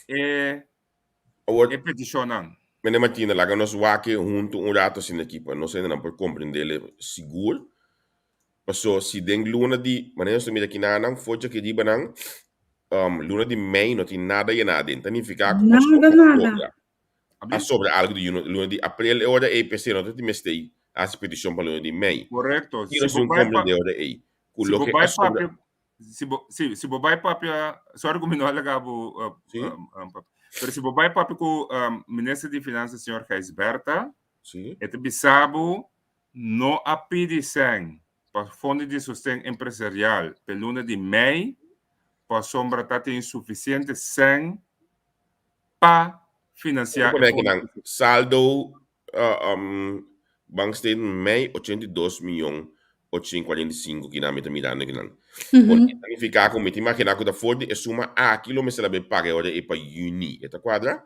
e Awor, e petishonnan. Meneer Martina, laga nos wak e huntu un rato asina aki pa nos hendenan por komprendé sigur. Paso si den luna di, manera nos ta mira aki nan, for dje aki riba nan, luna di mei no tin nada yená aden. Ta nifiká ku paso Nada, nada. A sobra algu di luna di aprel e ora ei p'esei no ta tin mester hasi petishon pa luna di mei. Korekto. Si nos un komprendé e ora ei ku Si bo loke bai a sobra. papia, si bo, si, si bo bai papia, sorry ku mi no a laga bo, Sí. papia. Pero si bo bai papia ku minister di Finansa señor Gijsbertha, Sí. e ta bisa bo no a pidi sèn pa Fondo di Sosten Empresarial p'e luna di mei pasobra ta tin sufisiente sèn pa finansiá e fondo. Saldo bank statement mei 82 miyon 845 kinan mi ta mirando kinan. Por ta nifiká ku mi ta imaginá ku ta for di e suma aki lo mester a bin paga e ora ei pa yüni. E ta kuadra?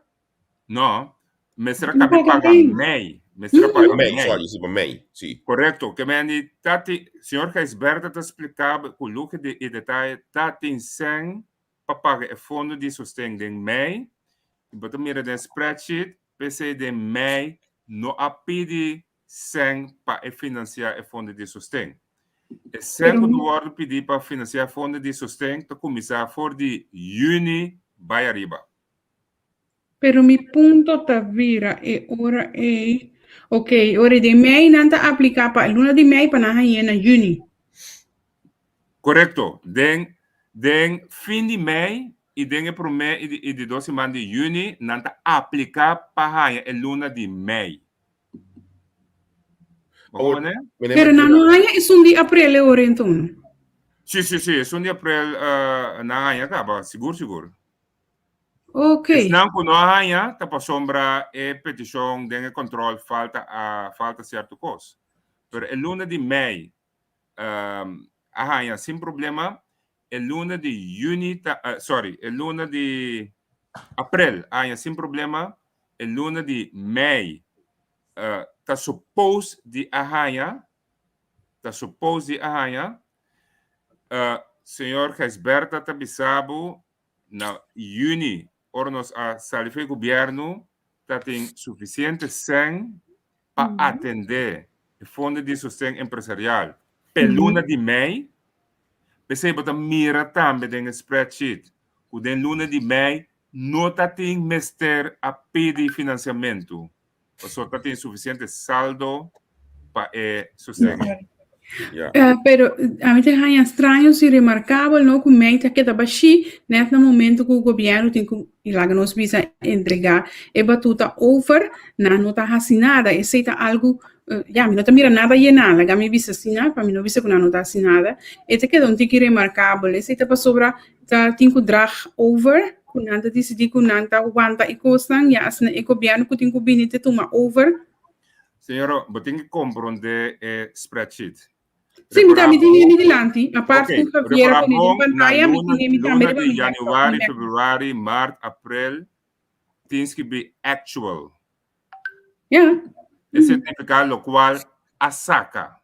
No, mester a kabi paga mei. Mester a paga mei. Sorry, si pa mei, si. Korekto. Ke men di ta tin, señor Gijsbertha ta splika ku luho di detaye ta tin sèn pa paga e fondo di sosten den mei i bo ta mira den spreadsheet p'esei den mei no a pidi sèn pa e finansiá e fondo di sosten. E sèn ku ta wòrdu pidi pa finansiá fondo di sosten ta kuminsá for di yüni bai ariba. Pero mi punto ta bira e ora ei, ok, e ora den mei nan ta apliká pa e luna di mei pa nan hañ'é na yüni. Korekto. Den den fin di mei i den e promé i di i di dos siman di yüni nan ta apliká pa haña e luna di mei. Bo Awor, komprendé? meneer Pero nan Martina, no haña esun di aprel e ora enton. Sí, sí, sí. Esun di aprel nan haña kaba, sigur sigur. Ok. Esnan ku no a haña ta pasobra e petishon den e kòntròl falta a falta sierto kos. Pero e luna di mei a haña sin problema. E luna di yüni ta sorry e luna di aprel a haña sin problema. E luna di mei ta supos di a haña ta supos di a haña. Señor Gijsbertha ta bisa bo Na yüni, ora nos a sali for e gobièrnu, ta tin sufisiente sèn pa atendé e Fondo di Sosten Empresarial. P'e luna di mei, p'esei bo ta mira tambe den e spreadsheet ku den luna di mei no ta tin mester a pidi finansiamentu pasobra ta tin sufisiente saldo pa e sosten. Ja. Eh, pero a mi ta haña straño si remarkabel no ku mei ta keda bashí net na momento ku gobièrnu tin ku laga nos bisa entregá e batuta over, nan no ta hasi nada. Esei ta algu Ya, mi no ta mira nada yená, laga mi bisa asina, pa mi no bisa ku nan no ta hasi nada. E ta keda un tiki remarkabel. Esei ta pasobra ta tin ku drag over, ku nan ta disidí ku nan ta wanta e kosnan, ya asina e gobièrnu ku tin ku bini ta tuma over. Señora, bo tin ku komprondé e spreadsheet. Sí, mi ta, mi tin mi dilanti. Apart Ok, ku Javier a repará pone den bon na pantaya, mi luna, tin mi tambe luna riba di mi laptop, mi januari, laptop. februari, mart, aprel, tin skibí actual. Ja. E significa locual a saca.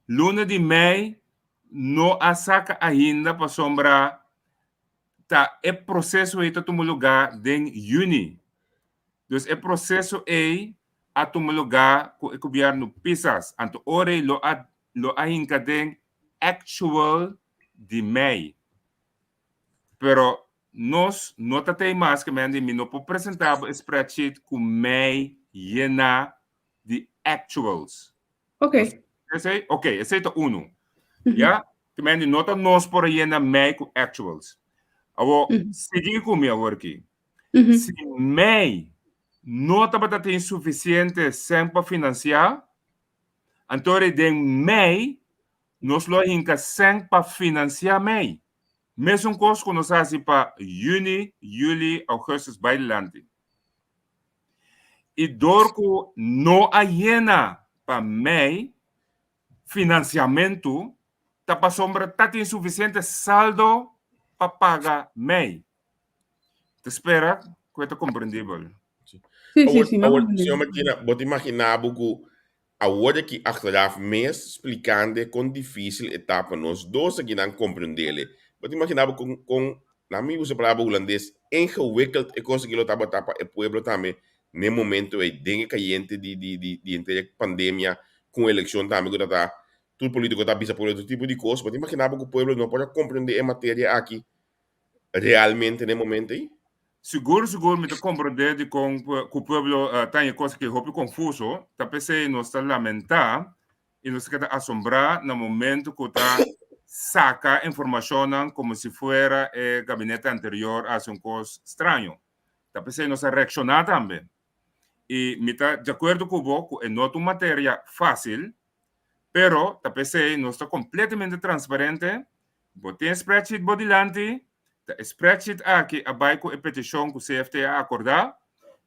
Luna di mei no a saca ainda pasobra ta e proceso ei ta tuma lugar den juni. Dus e proceso ei a tuma lugar cu e gobierno Pisas. Anto ora ei lo a lo a hinca den actual di mei. Pero nos no ta tei mas ke men di mi no por presentá bo e spreadsheet ku mei yená di actuals. Ok. Esei, ok, esei ta unu. Ya, ke men di no ta nos por a yena mei ku actuals. Awor, sigui ku mi awor aki. Si mei no tabata tin sufisiente sèn pa finansiá, anto den mei nos lo a hinka sèn pa finansiá mei. Mesun kos ku nos hasi pa yüni, yüli, ougùstùs bai dilanti. I dor ku no a yena pa mei finansiamentu ta pasobra ta tin sufisiente saldo pa paga mei. Ta spera ku e ta komprendibel. Sí, sí, sí, Awor, señor Martina, bo ta imaginá bo ku Awor aki achteraf mes splikande kon difisil e ta pa nos dos akinan komprendele. Bo ta imagina bo kon kon, laat mi usa palabra hulandes, ingewikkeld e kos aki lo tabata pa e pueblo tambe n'e momento ei den e kayente di di di di henter e pandemia ku un elekshon tambe ku ta ta tur politiko ta bisa pueblo tur tipo di kos. Bo ta imagina bo ku pueblo no por a komprende e materia aki realmente n'e momento ei? Sigur sigur mi ta komprondé dikon ku pueblo ta haña kos aki hopi konfuso, ta p'esei nos ta lamentá i nos ta keda asombrá na momento ku ta saka informashonnan komo si fuera e gabinete anterior a hasi un kos straño. Ta p'esei nos a reakshoná tambe. I mi ta di akuerdo ku bo ku e no ta un materia fásil, pero ta p'esei nos ta kompletamente transparente Bo tin e spreadsheet bo dilanti? Ta e spreadsheet aki a bai ku e petishon ku CFT a akordá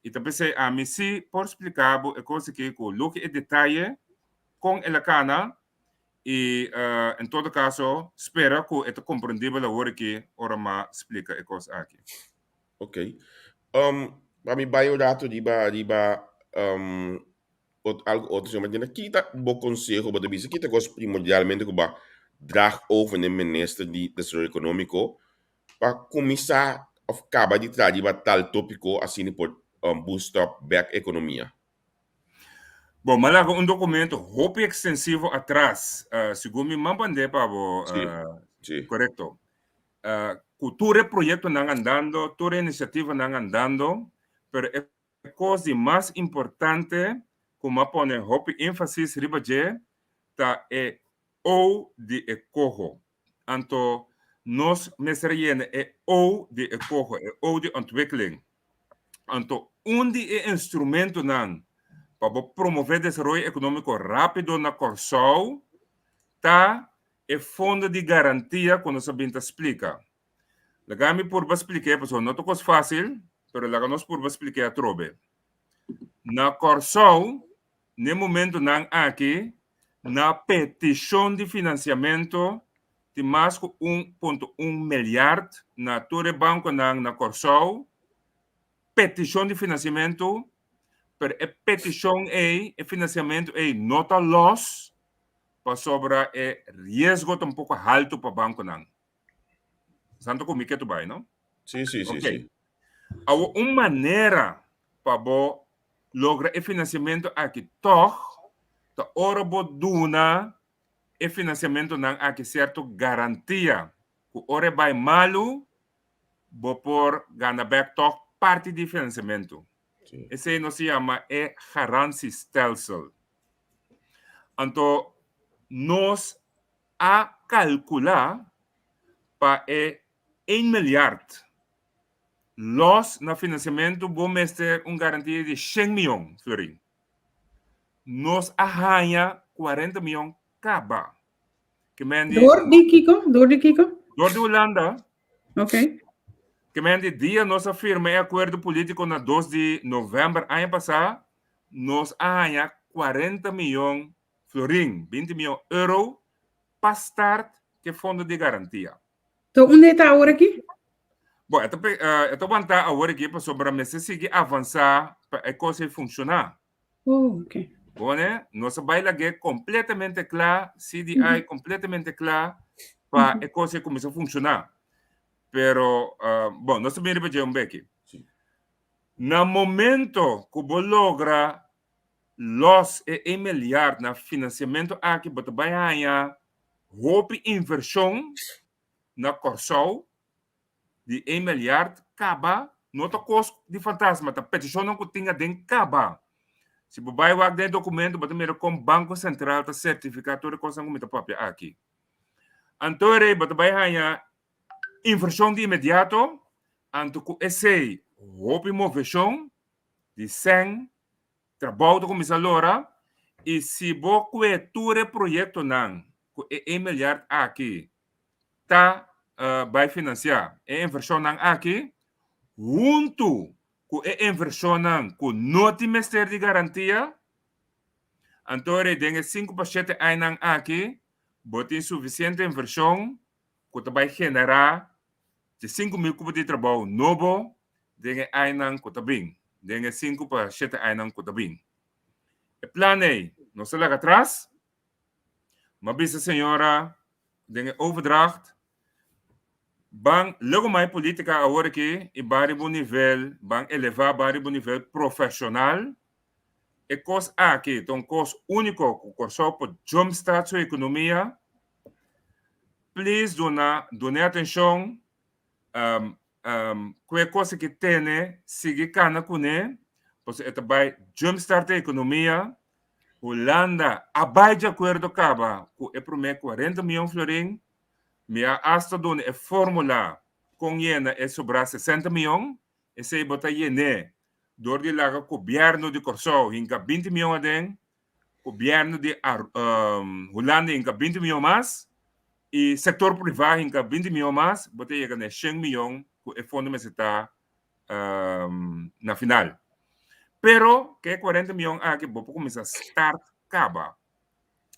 i ta p'esei ami sí por splika bo e kos aki ku loke e detaye kon el a kana i en todo kaso spera ku e ta komprendibel awor aki ora m'a splika e kos aki. Ok. Pa mi bai un rato riba riba ot algo otro señor Martina, ki ta bo conseho bo ta bisa ki ta cos primordialmente cu ba draag over na e minister di desaroyo economico pa cuminsa of caba di traha riba tal topico asina por boost up bek economia? Bon, m'a laga un documento hopi extensivo atras, segun mi man band'é pa bo, Sí, sí. corecto. Cu tur e proyectonan andando, tur e iniciativanan andando, pero e E kos di mas importante ku m'a pone hopi énfasis riba dje ta e O di e koho. Anto nos mester yena e O di e koho, e O di ontwikkeling. Anto un di e instrumentonan pa bo promové desaroyo ekonómiko rápido na Kòrsou ta e fondo di garantia ku nos a bin ta splika. Laga mi purba splik'é, pasobra no ta kos fásil, pero laga nos purba splik'é atrobe. Na Kòrsou, n'e momentunan aki, na petishon di finansiamentu tin mas ku un punto un milyard na tur e bankonan na Kòrsou, petishon di finansiamentu, pero e petishon ei, e finansiamentu ei no ta lòs, pasobra e riesgo ta un poko haltu pa bankonan. Santo ku mi ke tu bai, no? Sí, sí, sí, Ok. sí. Awo un manera pa bo logra e financiamento aki tog. Ta ora bo duna e finansiamentunan aki sierto garantia ku ora e bai malu bo por gana bèk tòg parti di finansiamentu. Esei nos ta yama e garantiestelsel. Anto nos a kalkulá pa e ein milyard lòs na finansiamentu bo mester un garantia di shen mion florin. Nos a haña 40 mion kaba. Ke men di Door di kiko? Door di kiko? Door di Hulanda. Ok. Ke men di dia nos a firma e akuerdo polítiko na 2 di novèmber aña pasá, nos a haña 40 mion florin, 20 mion euro, pa start ke fondo di garantia. To unda e ta awor aki? Bo, e ta, e ta wantá awor aki pasobra mester sigui avansá pa e kos ei funshoná. Oh, ok. Bone, nos a bai lag'é kompletamente kla, CDI kompletamente kla pa e kos ei kuminsá funshoná. Pero, bon, nos ta bin riba dje un beki. Na momento ku bo logra lòs e e milyard na finansiamentu aki, bo ta bai haña hopi invershon na Kòrsou di e milyard kaba, no ta kos di fantasma, ta petishonnan ku tin aden kaba. Si bo bai wak den e dokumento bo ta mira kon Banko Sentral ta sertifiká tur e kosnan ku mi ta papia aki. Anto rei bo ta bai haña invershon di inmediato, anto ku esei hopi moveshon di sèn Trabou ta kuminsá lora i si bo kue tur e proyektonan ku e e milyard aki ta bai finansiá, e invershonnan aki, huntu ku e invershonnan ku no tin mester di garantia, anto rei den e sinku pa shete añanan aki bo tin sufisiente invershon ku ta bai generá di 5000 kupo di trabou nobo den e añanan ku ta bin, den e sinku pa shete añanan ku ta bin. E plan ei nos ta laga atras. M'a bisa señora den e overdracht, ban lego mai politica awor aki i ban riba un nivel, ban eleva, ban riba un nivel profesional. E kos aki ta un kos úniko ku Kòrsou por jumpstart su ekonomia. Please duna dun'e atencion um, um, ku e cosa ki tene sigui kana kuné pasobra e ta bai jumpstart e ekonomia. Hulanda a bai di akuerdo kaba ku e promé 40 mion florin. Mi a asta duna e formula kon yena e sobrá 60 mion. Esei bo ta yen'é dor di laga gobièrnu di Kòrsou hinka 20 mion aden, Gobierno di Hulanda hinka 20 miyon mas y sector priva hinka 20 miyon mas, bo ta yega na e 100 miyon cu e fondo mester ta na final. Pero ke 40 miyon aki bo por cuminsa start caba.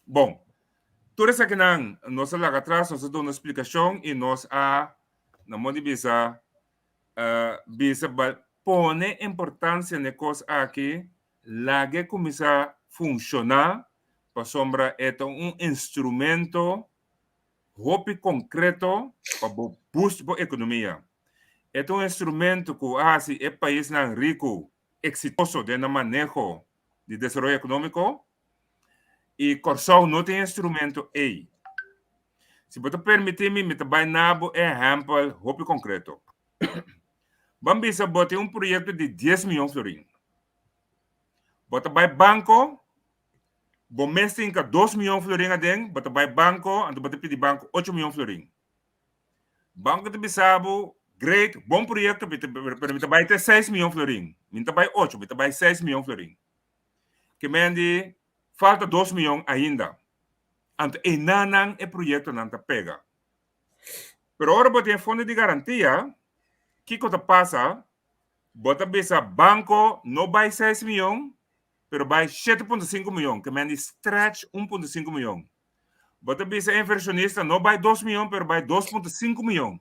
Bon, tur esakinan nos a laga atras, nos a duna splicacion y nos a, na modo di bisa, bisa pone importancia na e cos aki. Lag'e kuminsá funshoná pasobra e ta un instrumento hopi konkreto pa bo boost bo ekonomia. E ta un instrumento ku a hasi e paisnan riku eksitoso den nan maneho di desaroyo ekonómiko i Kòrsou no tin e instrumento ei. Si bo ta permití mi, mi ta bai na bo ehèmpel hopi konkreto. Ban bisa bo tin un proyekto di dies mion florin. Bo ta bai banko, bo mes tin ka dos mion florin aden, bo ta bai banko, anto bo ta pidi banko ocho mion florin. Banko ta bisa bo, great, bon proyekto, pero mi ta bai te seis mion florin. Mi no ta bai ocho, mi ta bai seis mion florin. Ke men di, falta dos mion ainda. Anto enanan e proyektonan ta pega. Pero ora bo tin e fondo di garantia, kiko ta pasa? Bo ta bisa banko no bai seis mion, pero bai 7.5 mion, ke men di stretch 1.5 mion. Bo ta bisa e inversionista no bai 2 mion, pero bai 2.5 mion.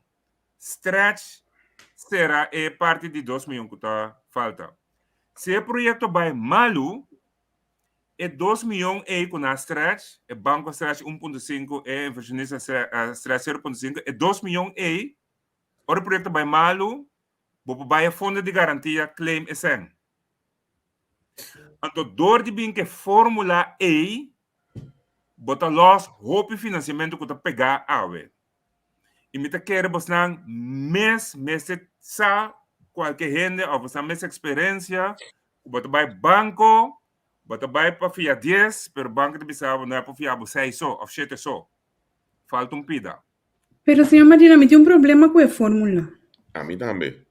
Stretch sera e parti di 2 mion ku ta falta. Si e proyekto bai malu, E dos miyon ei ku nan a stretch, e banko a stretch 1.5, e inversionista a stretch 0.5, e dos miyon ei, ora e proyekto bai malu, bo por bai e fondo di garantia claim e sèn. Anto dor di bin ku e fórmula ei, bo ta lòs hopi finansiamentu ku ta pegá awe. I mi ta kere bosnan mes mester sa kualke hende òf bosnan mes eksperensia ku bo ta bai banko, bo ta bai pa fia dies, pero banko ta bisa bo no e por fia bo seis so òf shete so. Falta un pida. Pero señor Martina, mi tin un problema ku e fórmula. Ami tambe.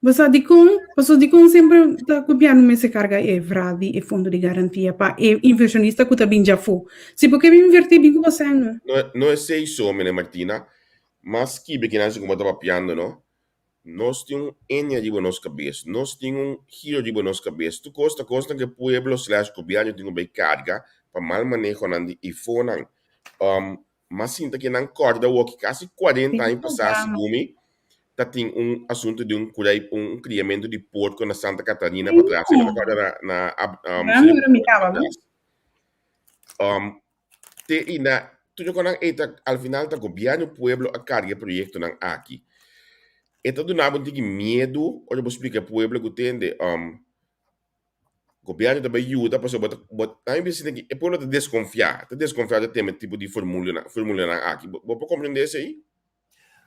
Bo sa dikon? Pasobra dikon semper ta gobièrnu mester karga e vra di e fondo di garantia pa e invershonista ku ta bin djafó. Si bo ke bin invertí, bin ku bo sèn no. No, no esei so, meneer Martina. Mas kibe kinan si ku bo ta papiando no. Nos tin un enia riba nos kabes. Nos tin un giro riba nos kabes. Tur kos ta kosnan ku e pueblo slash gobièrnu tin ku bai karga pa mal manehonan di ifonan. M'a sinta ke nan kòrda awoki kasi kuarenta aña pasá segun mi ta tin un asuntu di un kurai un kriamentu di porko na Santa Catarina patras si no ta kòrda na na patras te i na tur loke nan ei ta al final ta gobièrnu pueblo a karga e proyektonan aki e ta duna bo un tiki miedu ora bo splika e pueblo ku tende Gobierno ta bay yuda pasobra bo ta bo ta mi bisa e pueblo ta desconfia, ta desconfia ta teme tipo di formulanan formulanan aki. Bo bo por comprende esey?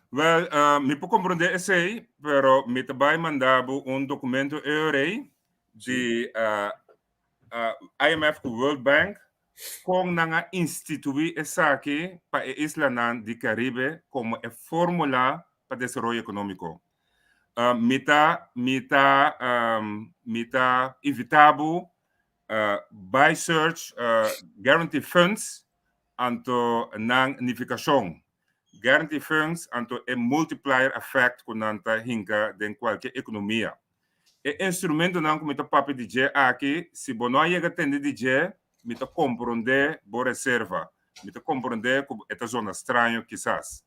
Wel, mi por comprende esey, pero mi ta bay manda bo un documento eorey di IMF cu World Bank kon nan a instituí esaki pa e islanan di Caribe como e formula pa desaroyo economico. Mi ta mi ta mi ta invita bo bai search guarantee funds anto nan nificacion. Guarantee funds anto e multiplier effect cu nan ta hinca den cualkier economia. E instrumentonan ku mi ta papia di dje aki, si bo no a yega tende di dje, mi ta komprondé bo reserva. Mi ta komprondé ku e ta zona straño kisas.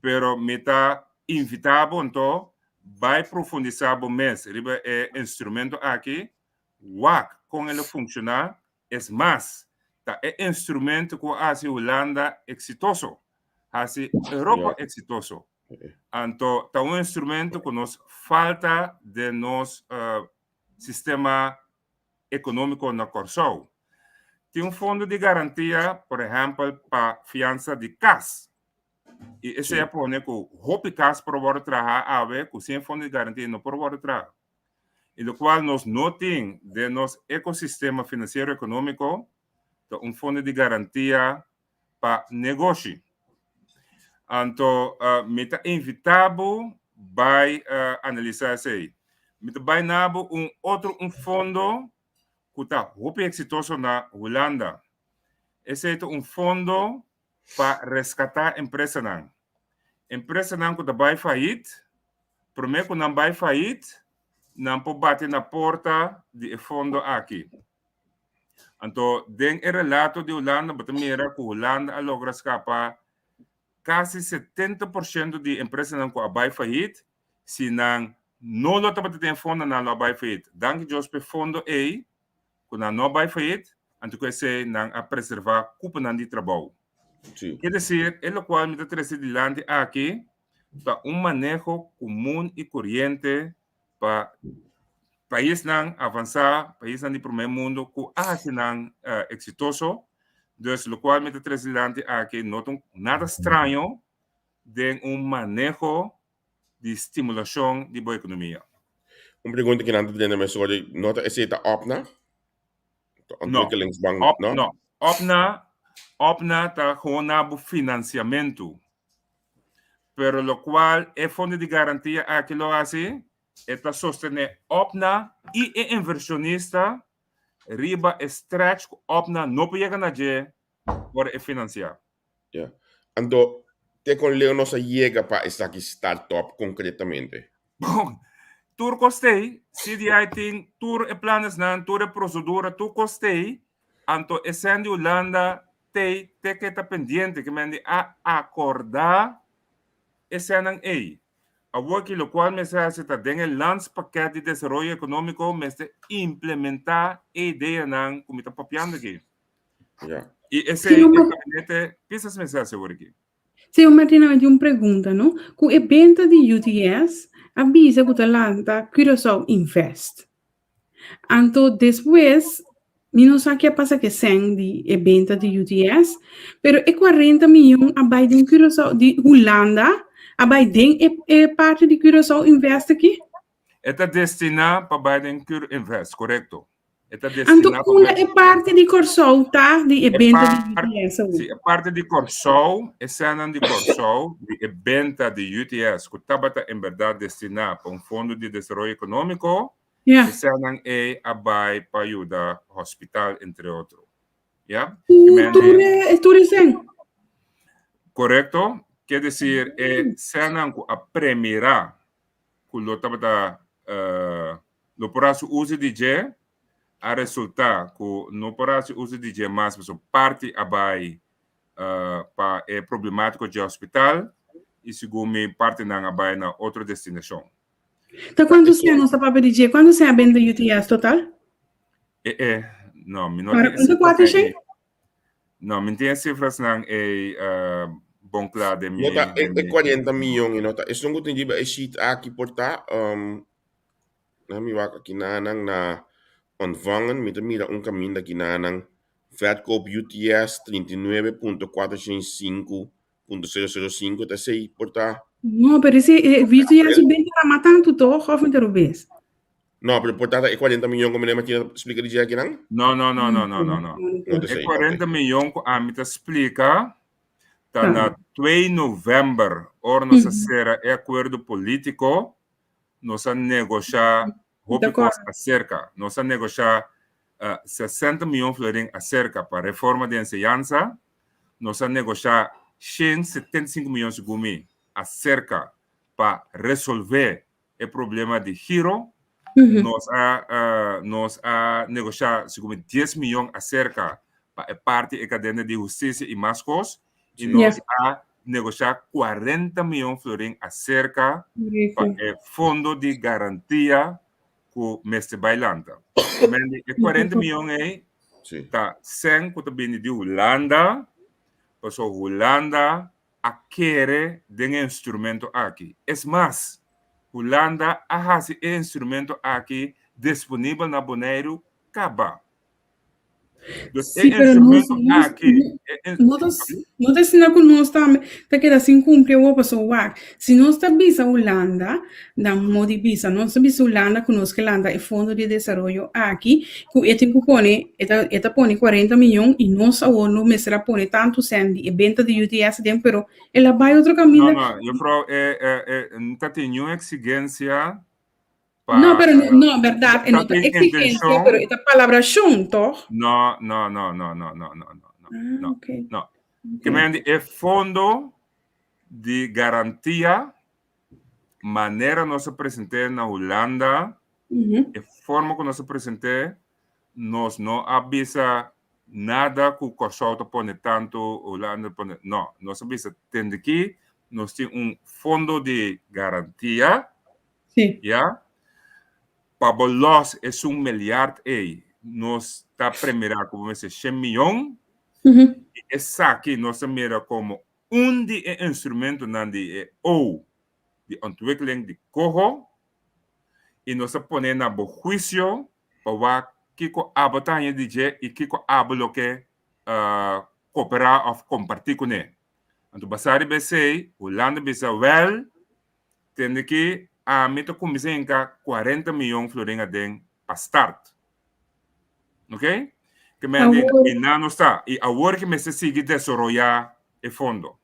Pero mi ta invitá bo anto bai profundisá bo mes riba e instrumento aki, wak kon el a funshoná. Es mas, ta e instrumento ku a hasi Hulanda eksitoso, hasi Europa eksitoso. Anto ta un instrumento ku nos falta den nos sistema ekonómiko na Kòrsou. Tin un fondo di garantia, por ehèmpel, pa fiansa di kas. I esei a pone ku hopi kas por wòrdu traha awe ku sin e fondo di garantia no por wòrdu traha. I lokual nos no tin den nos ekosistema finansiero ekonómiko ta un fondo di garantia pa negoshi. Anto mi ta invitá bo bai analisá esei. Mi ta bai na bo un otro un fondo ku ta hopi eksitoso na Hulanda. Esei ta un fondo pa reskatá empresanan. Empresanan ku ta bai fayit, promé ku nan bai fayit, nan por bati na porta di e fondo aki. Anto den e relato di Hulanda bo ta mira ku Hulanda a logra skapa kasi 70% di empresanan ku a bai fayit, si nan no lo tabata den fondo nan lo a bai fayit. Danki Dios pa e fondo ei ku nan no a bai fayit, anto ku esei nan a preserva kuponan di trabou. Sí. Ke desir, e lokual mi ta trese dilanti aki ta un maneho komun i koriente pa paisnan avansá, paisnan di primer mundo ku a hasi nan eksitoso. Dus lokual mi ta trese dilanti aki no ta nada straño den un maneho di stimulashon di bo ekonomia. Un pregunta ki nan ta tene mesora, no ta esei ta OPNA? No, Ontwikkelingsbank, op, no? no. OPNA, OPNA ta gewoon na bo finansiamentu. Pero lokual e fondo di garantia aki lo hasi, e ta sostené OPNA i e invershonista riba e stretch ku OPNA no por yega na dje ora e finansiá. Ya. Anto, te kon leu nos a yega pa esaki start up konkretamente? Bon, tur kos t'ei, CDI tin tur e planesnan, tur e prosedura, tur kos t'ei, anto e sèn di Hulanda t'ei te ke ta pendiente, ke men di a akordá e sènnan ei. Awor ki lokual mester hasi ta den e landspakket di desaroyo ekonómiko mester implementá e ideanan ku mi ta papiando aki. Ja. I esei e gabinete Pisas mester hasi awor aki. Señor Martina, mi tin un pregunta, no? Ku e benta di UTS a bisa ku ta lanta Curaçao Invest. Anto despues mi no sa ke a pasa ke sèn di e benta di UTS, pero e 40 miyon a bai den Curaçao di Hulanda, a bai den e e parti di Curaçao Invest aki? E ta destiná pa bai den Cur Invest, korekto. E ta Anto destiná pa unda bai e parti di Kòrsou ta di e E benta di parti, UTS awor? si, e parti di Kòrsou, e sènnan di Kòrsou di e benta di UTS ku tabata en bèrdat destiná pa un fondo di desaroyo ekonómiko, Ja. e sènnan ei a bai pa yuda hospital entre otro. Ya? Tur, Ke men tur di e, tur e sèn. Korekto, ke desir e sènnan ku a premirá ku lo tabata lo por hasi uso di dje, a resultá ku no por hasi uso di dje mas pasobra parti a bai pa e problemátiko dje hospital i segun mi partinan a bai na otro destinashon. Ta kuantu sèn nos ta papia di dje? Kuantu sèn a bende UTS total? E e, no, mi no Para tin e kuantu sifras kuater nan shen? ei. No, mi no tin e sifrasnan ei bon kla den No mi, ta e den e mi. 40 miyon i no ta esun ku tin riba e sheet aki por ta um na mi wak aki nanan na ontvangen mi ta mira un kaminda aki nanan verkoop UTS 39.405 .005 ta esei por ta. No, pero ese e UTS su benta ta mas tantu toch of mi ta robes? No, pero por ta e 40 miyon ku meneer Martina ta splika di dje akinan? No, no, no, no, no, no, no. No ta E esei, 40 ok. miyon ku ami ta splika ta Ta. na 2 novèmber ora nos a sera e akuerdo polítiko, nos a negoshá hopi kos aserka. Nos a negoshá 60 miyon florin aserka pa reforma di enseñansa, nos a negoshá 175 miyon segun mi aserka pa resolvé e problema di giro. Nos a nos a negoshá segun mi 10 miyon aserka pa e parti e kadena di hustisia i mas kos i nos a negoshá 40 miyon florin aserka pa e fondo di garantia ku mester bai lanta. Mendi e 40 miyon ei ta sèn ku ta bini di Hulanda, pasobra Hulanda a kere den e instrumento aki. Es mas, Hulanda a hasi e instrumento aki disponibel na Boneiru kaba. Dus e Sí, pero nos, instrumento nos, aki, e in- no ta, no ta asina ku nos tambe ta keda sin kumpli awor pasobra wak, si nos ta bisa Hulanda, nan modi bisa, nos ta bisa Hulanda ku nos ke lanta e fondo di desaroyo aki, ku e tin ku pone, e ta, e ta pone 40 miyon i nos awor no mester a pone tantu sèn di e benta di UTS aden, pero el a bai otro No, kaminda. no, juffrouw, e, e, e, no ta tin niun eksigensia pa No, pero no, no, berdad, e ta no ta tin exigencia, intenshon. pero e ta palabrashon, toch? No, no, no, no, no, no, no, no, Ah, no, ok. no. Ok. Ke men di e fondo di garantia manera nos a present'é na Hulanda, e forma ku nos a present'é, nos no a bisa nada ku Kòrsou ta pone tantu, Hulanda ta pone, no, nos a bisa tende ki nos tin un fondo di garantia, ya, pa bo lòs esun milyard ei, nos ta premirá ku bo mester shen miyon, i esaki nos a mira komo Un di e instrumentonan di e O di ontwikkeling di koho i nos a pone na bo huisio pa wak kiko abo ta haña di dje i kiko abo lo ke koperá òf kompartí kuné. Anto basá riba esei, Hulanda bisa, wèl, tende ki ami ta kuminsá hinka 40 miyon florin aden pa start. Ok? Ke men di, Awor, i nan no sta. I awor ke mester sigui desaroyá e fondo.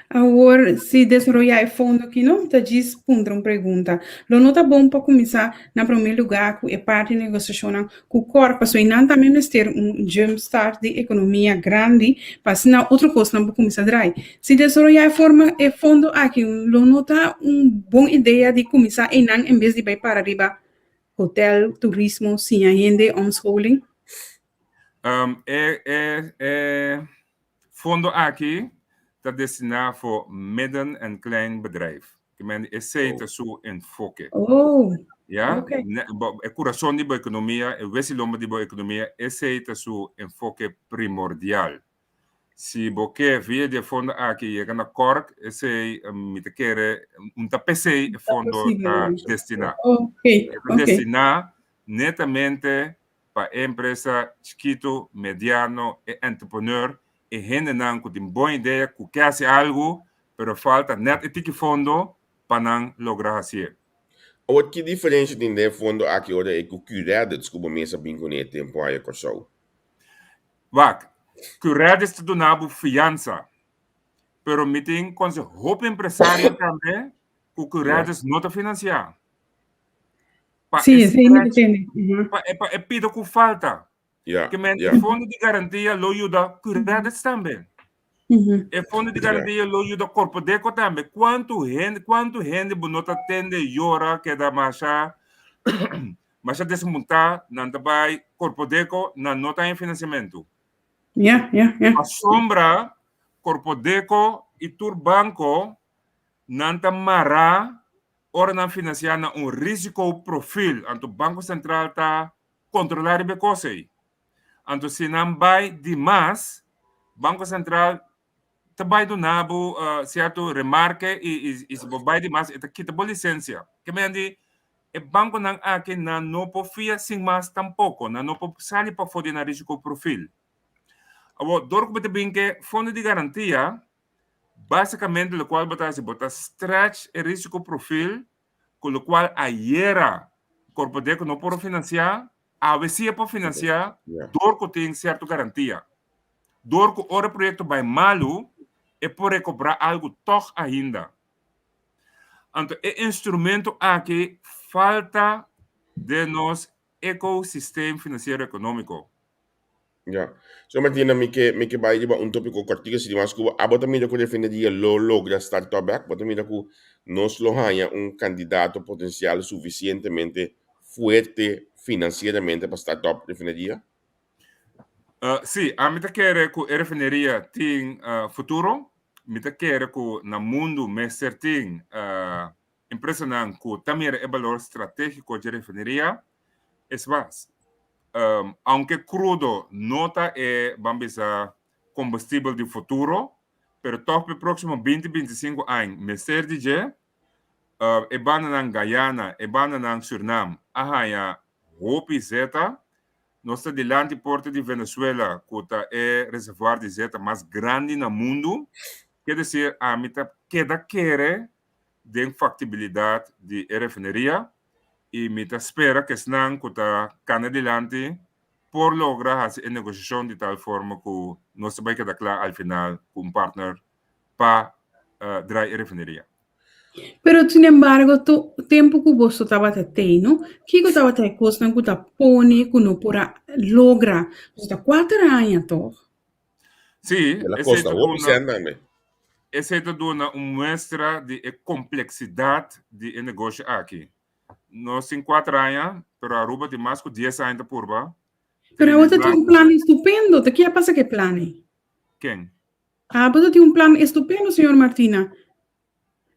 awor, si desaroyá e fondo aki no, ta djis puntra un pregunta. Lo no ta bon pa kuminsá na promé lugá ku e parti negosiashonnan ku kòr, pasobra einan tambe mester un jump start di ekonomia grandi pa asina otro kosnan por kuminsá drai. Si desaroyá e forma e fondo aki, lo no ta un bon idea di kuminsá einan en bes di bai para riba Hotel, turismo, siña hende, omscholing. Um, e, e, e fondo aki ta destiná voor midden- en klein bedrijf. Ke men esei ta su enfoke. Oh, Ja? oké. Ne- bo- E kurason di bo ekonomia, e wesilomba di bo ekonomia, esei ta su enfoke primordial. Si bo ke via di e fondo aki yega na Cork, esei mi ta kere, un ta p'esei e Ta fondo posibel. ta destiná. Ok, E ta ok. destiná Netamente pa e empresa chikitu, mediano, e entrepreneur, e hendenan ku tin bon idea, ku ke hasi algu, pero falta nèt e tiki fondo pa nan logra hasié. Awor, ki diferensha tin den e fondo aki ora e ku Qredits ku bo mes a bin kuné e tempu aya Kòrsou? Wak, Qredits ta duna bo fiansa, pero mi tin konse hopi empresario tambe ku Qredits no ta finansiá. Pa Sí, e esei mi ta stretch, tende. Ujú. pa e pa e pida ku falta. Ja, Ke men ja. e fondo di garantia lo yuda Qredits tambe. Ujú. E fondo di Ja. garantia lo yuda Korpodeko tambe. Kuantu hende, kuantu hende bo no ta tende yora keda masha masha desmontá, nan ta bai Korpodeko, nan no ta haña finansiamentu. Ja, ja, ja. Pasobra Korpodeko i tur banko nan ta mará ora nan finansiá na un risiko profil, anto Banko Sentral ta kontrolá riba e kos ei. Anto si nan bai di mas, Banko Sentral ta bai duna bo sierto remarke i i si bo bai di mas e ta kita bo lisensia. Ke men di e bankonan aki nan no por fia sin mas tampoko, nan no por sali pafó di nan risiko profil. Awor, dor ku bo ta bin ke fondo di garantia, Básicamente locual bo ta haci, bo ta stretch e risico profil cu locual ayera Corpodeco no por a financia, awe si e por financia dor cu tin cierto garantia. Dor cu ora e proyecto bay malu, e por recobra algo tog ainda. Anto e instrumento aki falta den nos ecosystem financiero economico. Ya. So Martina, mi ke mi ke bai riba un tópiko kòrtiku si dimas ku abo ta mira ku refineria lo logra start up bèk? Bo ta mira ku nos lo haña un kandidato potensial sufisientemente fuerte finansieramente pa start up refineria? Sí, ami ta kere ku e refineria tin futuro. Mi ta kere ku na mundu mester tin Empresanan ku ta mira e balor stratégiko dje refineria, es mas, aunke krudo no ta e, ban bisa, kombustibel di futuro, pero tòg pa e próksimo binti, bintisinku añ mester di dje. E bandanan Guyana, e bandanan Surnam a haña hopi zeta. Nos ta dilanti porta di Venezuela ku ta e reservoir di zeta mas grandi na mundu. Ke desir, ami ta keda kere den faktibilidat di e refineria i mi ta spera ku esnan ku ta kana dilanti por logra hasi e negoshashon di tal forma ku nos ta bai keda kla al final ku un partner pa drai e refineria. Pero sin embargo, to tempu ku boso tabata tei, no? Kiko tabata e kosnan ku ta pone ku no por a logra? Boso ta kuater aña, tòg? Sí, El a esei kosta ta hopi duna, sèn tambe. esei ta duna un muestra di e kompleksidat di e negoshi aki. Nos tin kuater aña, pero Aruba tin mas ku dies aña ta purba. Pero abo ta Trinidad, tin un plan estupendo. Ta ke a pasa ku e plan ei? ken? Abo ta tin un plan estupendo, señor Martina.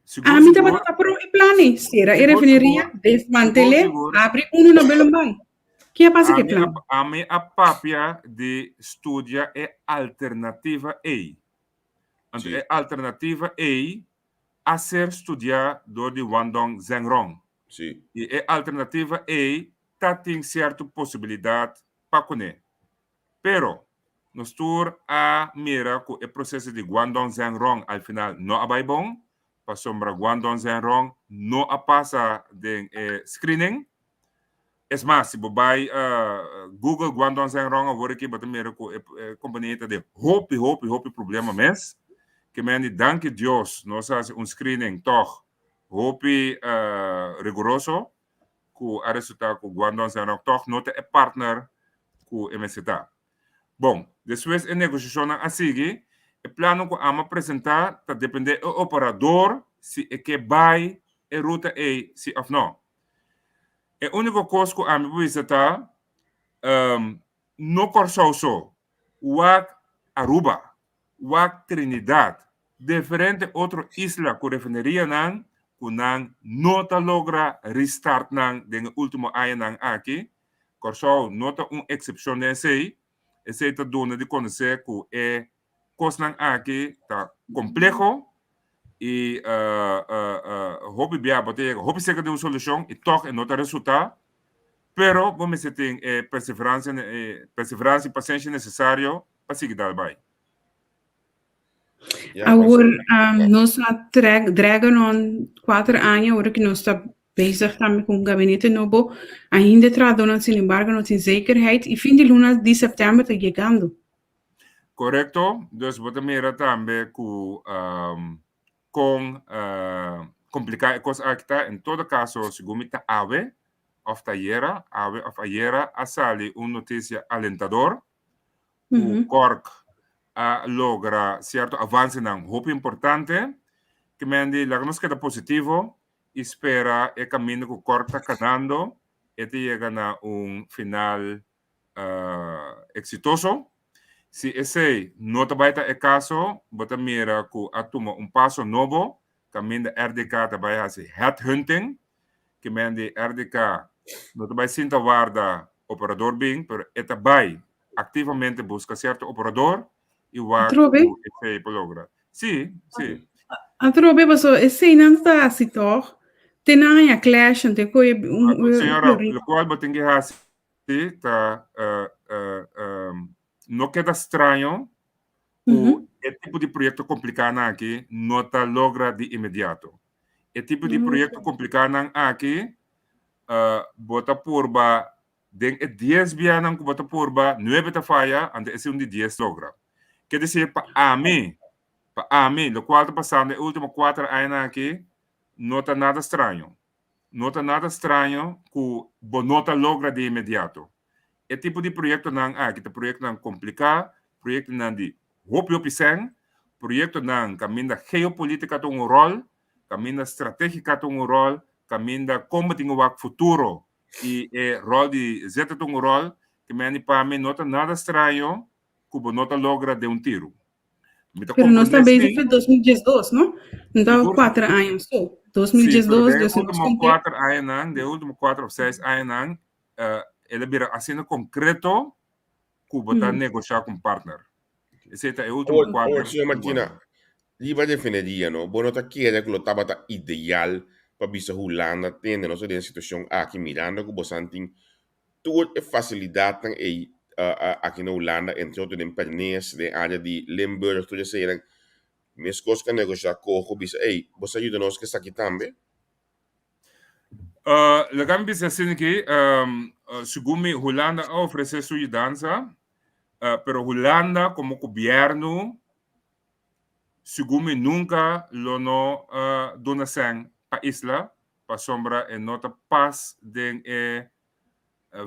Sigur, Ami sigur, tabata ta pro e plan ei. Sera e sigur, refineria, sigur, sigur, desmantel'é, sigur. abri unu na Belombai. Ke a pasa ku e Ami a, plan? ami a papia di studia e alternativa ei. Anto Sí. e alternativa ei a ser studiá dor di Wandong Zhengrong. Sí. I e alternativa ei ta tin sierto posibilidat pa kuné. Pero, nos tur a mira ku e proseso di Guangdong Zhengrong al final no a bai bon, pasobra Guangdong Zhengrong no a pasa den e screening. Es mas, si bo bai Google Guangdong Zhengrong awor aki bo ta mira ku e kompania ta den hopi, hopi, hopi problema mes. Ke men di danki Dios nos a hasi un screening tòg hopi riguroso ku a resultá ku Guangdong Zhenrong tòg no ta e partner ku e mester ta. Bon, despues e negoshashonnan a sigui, e plannan ku ama presentá ta dependé e operador si e ke bai e ruta ei si òf nò. E úniko kos ku ami por bisa ta, no Kòrsou so, wak Aruba, wak Trinidad, diferente otro isla ku refinerianan ku nan no ta logra restart nan den e ultimo añanan aki. Kòrsou no ta un eksepshon den esei. Esei ta duna di konosé ku e kosnan aki ta kompleho i hopi bia bo ta yega hopi serka di un solushon i tòg e no ta resultá. Pero bo mester tin e perseveransia e perseveransia i pasenshi nesesario pa sigui dal bai. Ja, Awor mas um, nos a trek dragon on 4 aña, ora ku nos ta bezig tambe ku un gabinete nobo, ainda trahadónan sin embargo no tin zekerheid i fin di luna di sèptèmber ta yegando. Korekto, dus bo ta mira tambe ku um, kon uh, kompliká e kos aki ta. En todo kaso, segun mi ta awe òf ta ayera, awe òf ayera a sali un notisia alentador ku Cork a logra sierto avansenan hopi importante. Ke men di laga nos keda positivo i spera e kaminda ku Cork ta kanando e ta yega na un final eksitoso. Si esei no ta bai ta e kaso, bo ta mira ku a tuma un paso nobo kaminda RDK ta bai hasi headhunting, ke men di RDK no ta bai sinta warda operador bin, pero e ta bai aktivamente buska sierto operador i wak Atrobe? ku esei por logra. Sí, sí. Atrobe, paso eseinan ta hasi tòg, te nan haña clash, te koe un Señora, lokual bo tin ke hasi ta no keda straño ku e tipo di proyekto komplikánan aki no ta logra di inmediato. E tipo di proyekto komplikánan aki bo ta purba den e dies bianan ku bo ta purba, nuebe ta faya, anto esei un di dies logra. Ke desir pa ami, pa ami lokual ta pasando e último kuater añanan aki no ta nada straño. No ta nada straño ku bo no ta logra di inmediato. E tipo di proyektonan aki ta proyektonan kompliká, proyektonan di hopi hopi sèn, proyektonan kaminda geopolitika ta un ròl, kaminda stratégika ta un ròl, kaminda kon bo tin ku wak futuro i e ròl di zeta ta un ròl, ke meni pa mi no ta nada straño ku bo no ta logra den un tiru. Mi ta Pero nos ta comprende bezig sí. for 2012, no? No ta Sigur. 4 aña so. Sí, pero 2012, den e dus nos último conté. 4 añanan, den e último 4 of 6 añanan, eh, el a bira asina concreto ku bo ta negoshá ku un partner. Esei ta e último Awor, 4 awor, señor 5 Martina, aña. riba refineria, no? Bo no ta kere ku lo tabata ideal pa bisa Hulanda tende nos den e situashon aki mirando ku bosan tin Tur e facilidadnan ey aki na Hulanda, entre otro den Pernis, den area di Limburg, tur eseynan, mescos cu a negocia coho bisa, ey, bo sa yuda nos cu esaki tambe? Laga mi bisa asina aki, segun mi Hulanda a ofrece su yudansa, pero Hulanda como gobierno segun mi nunca lo no duna sèn pa isla pasobra e no ta pas den e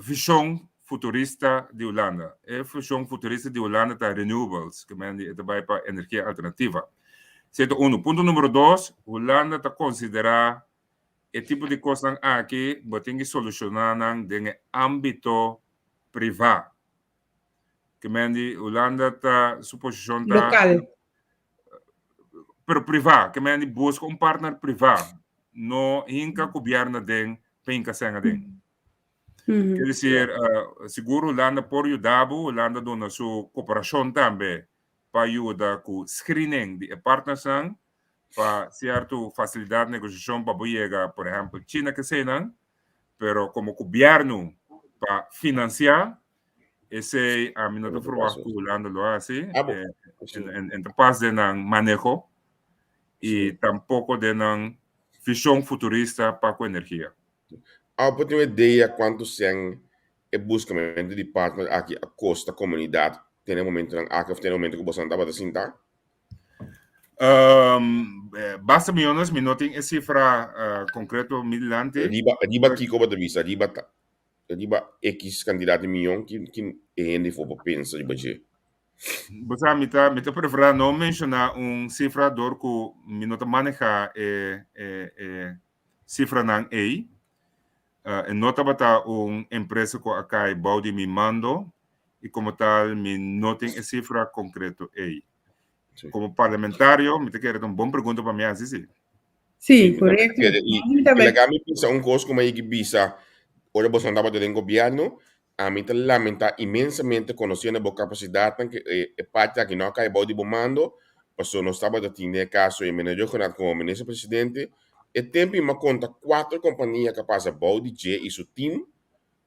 vishon futurista di Hulanda. E vishon futurista di Hulanda ta renewables, ke men di e ta bai pa energia alternativa. Esei ta unu. Punto numero dos, Hulanda ta konsiderá e tipo di kosnan aki bo tin ki solushoná nan den e ámbito privá. Ke men di Hulanda ta su posishon ta Lokal. Pero privá, ke men di buska un partner privá, no hinka gobièrnu aden pa hinka sèn aden. Ke desir, sigur Hulanda por yuda bo, Hulanda duna su koperashon tambe pa yuda ku screening di e partnersnan, pa sierto fasilidat negoshashon pa bo yega, por ehèmpel, China keseinan, pero komo gobièrnu pa finansiá Esei ami no ta verwacht ku Hulanda lo hasi. En ta pas den nan maneho i tampoko den nan vishon futurista pa ku energia. Abo por tin un idea kuantu sèn e buskamentu di partner aki a kosta komunidat ten e momentunan aki òf ten e momentu ku bosonan tabata sintá? Basta miyones, mi no tin e sifra konkreto mi dilanti. Riba kiko bo ta bisa? Riba Riba ekis kantidat di miyon ki ki e hende for por pensa riba dje? Bo sa, mi ta mi ta preferá no menshoná un sifra dor ku mi no ta manehá e e e sifranan ei. E no tabata un empresa ku a kai bou di mi mando i komo tal mi no tin e sifra konkreto ei. Komo parlamentario mi ta kere ta un bon pregunta pa mi hasi si. Sí, korekto. I laga mi bisa un kos ku mi a yegi bisa ora boso tabata den gobièrnu, ami ta lamentá inmensamente konosiendo bo kapasidatnan ku e parti aki no a kai bou di bo mando, pasobra nos tabata tin den e kaso e Meneer Rhuggenaath komo minister presidente, e tempu mi a konta kuater kompania ku a pasa bou di dje i su tim.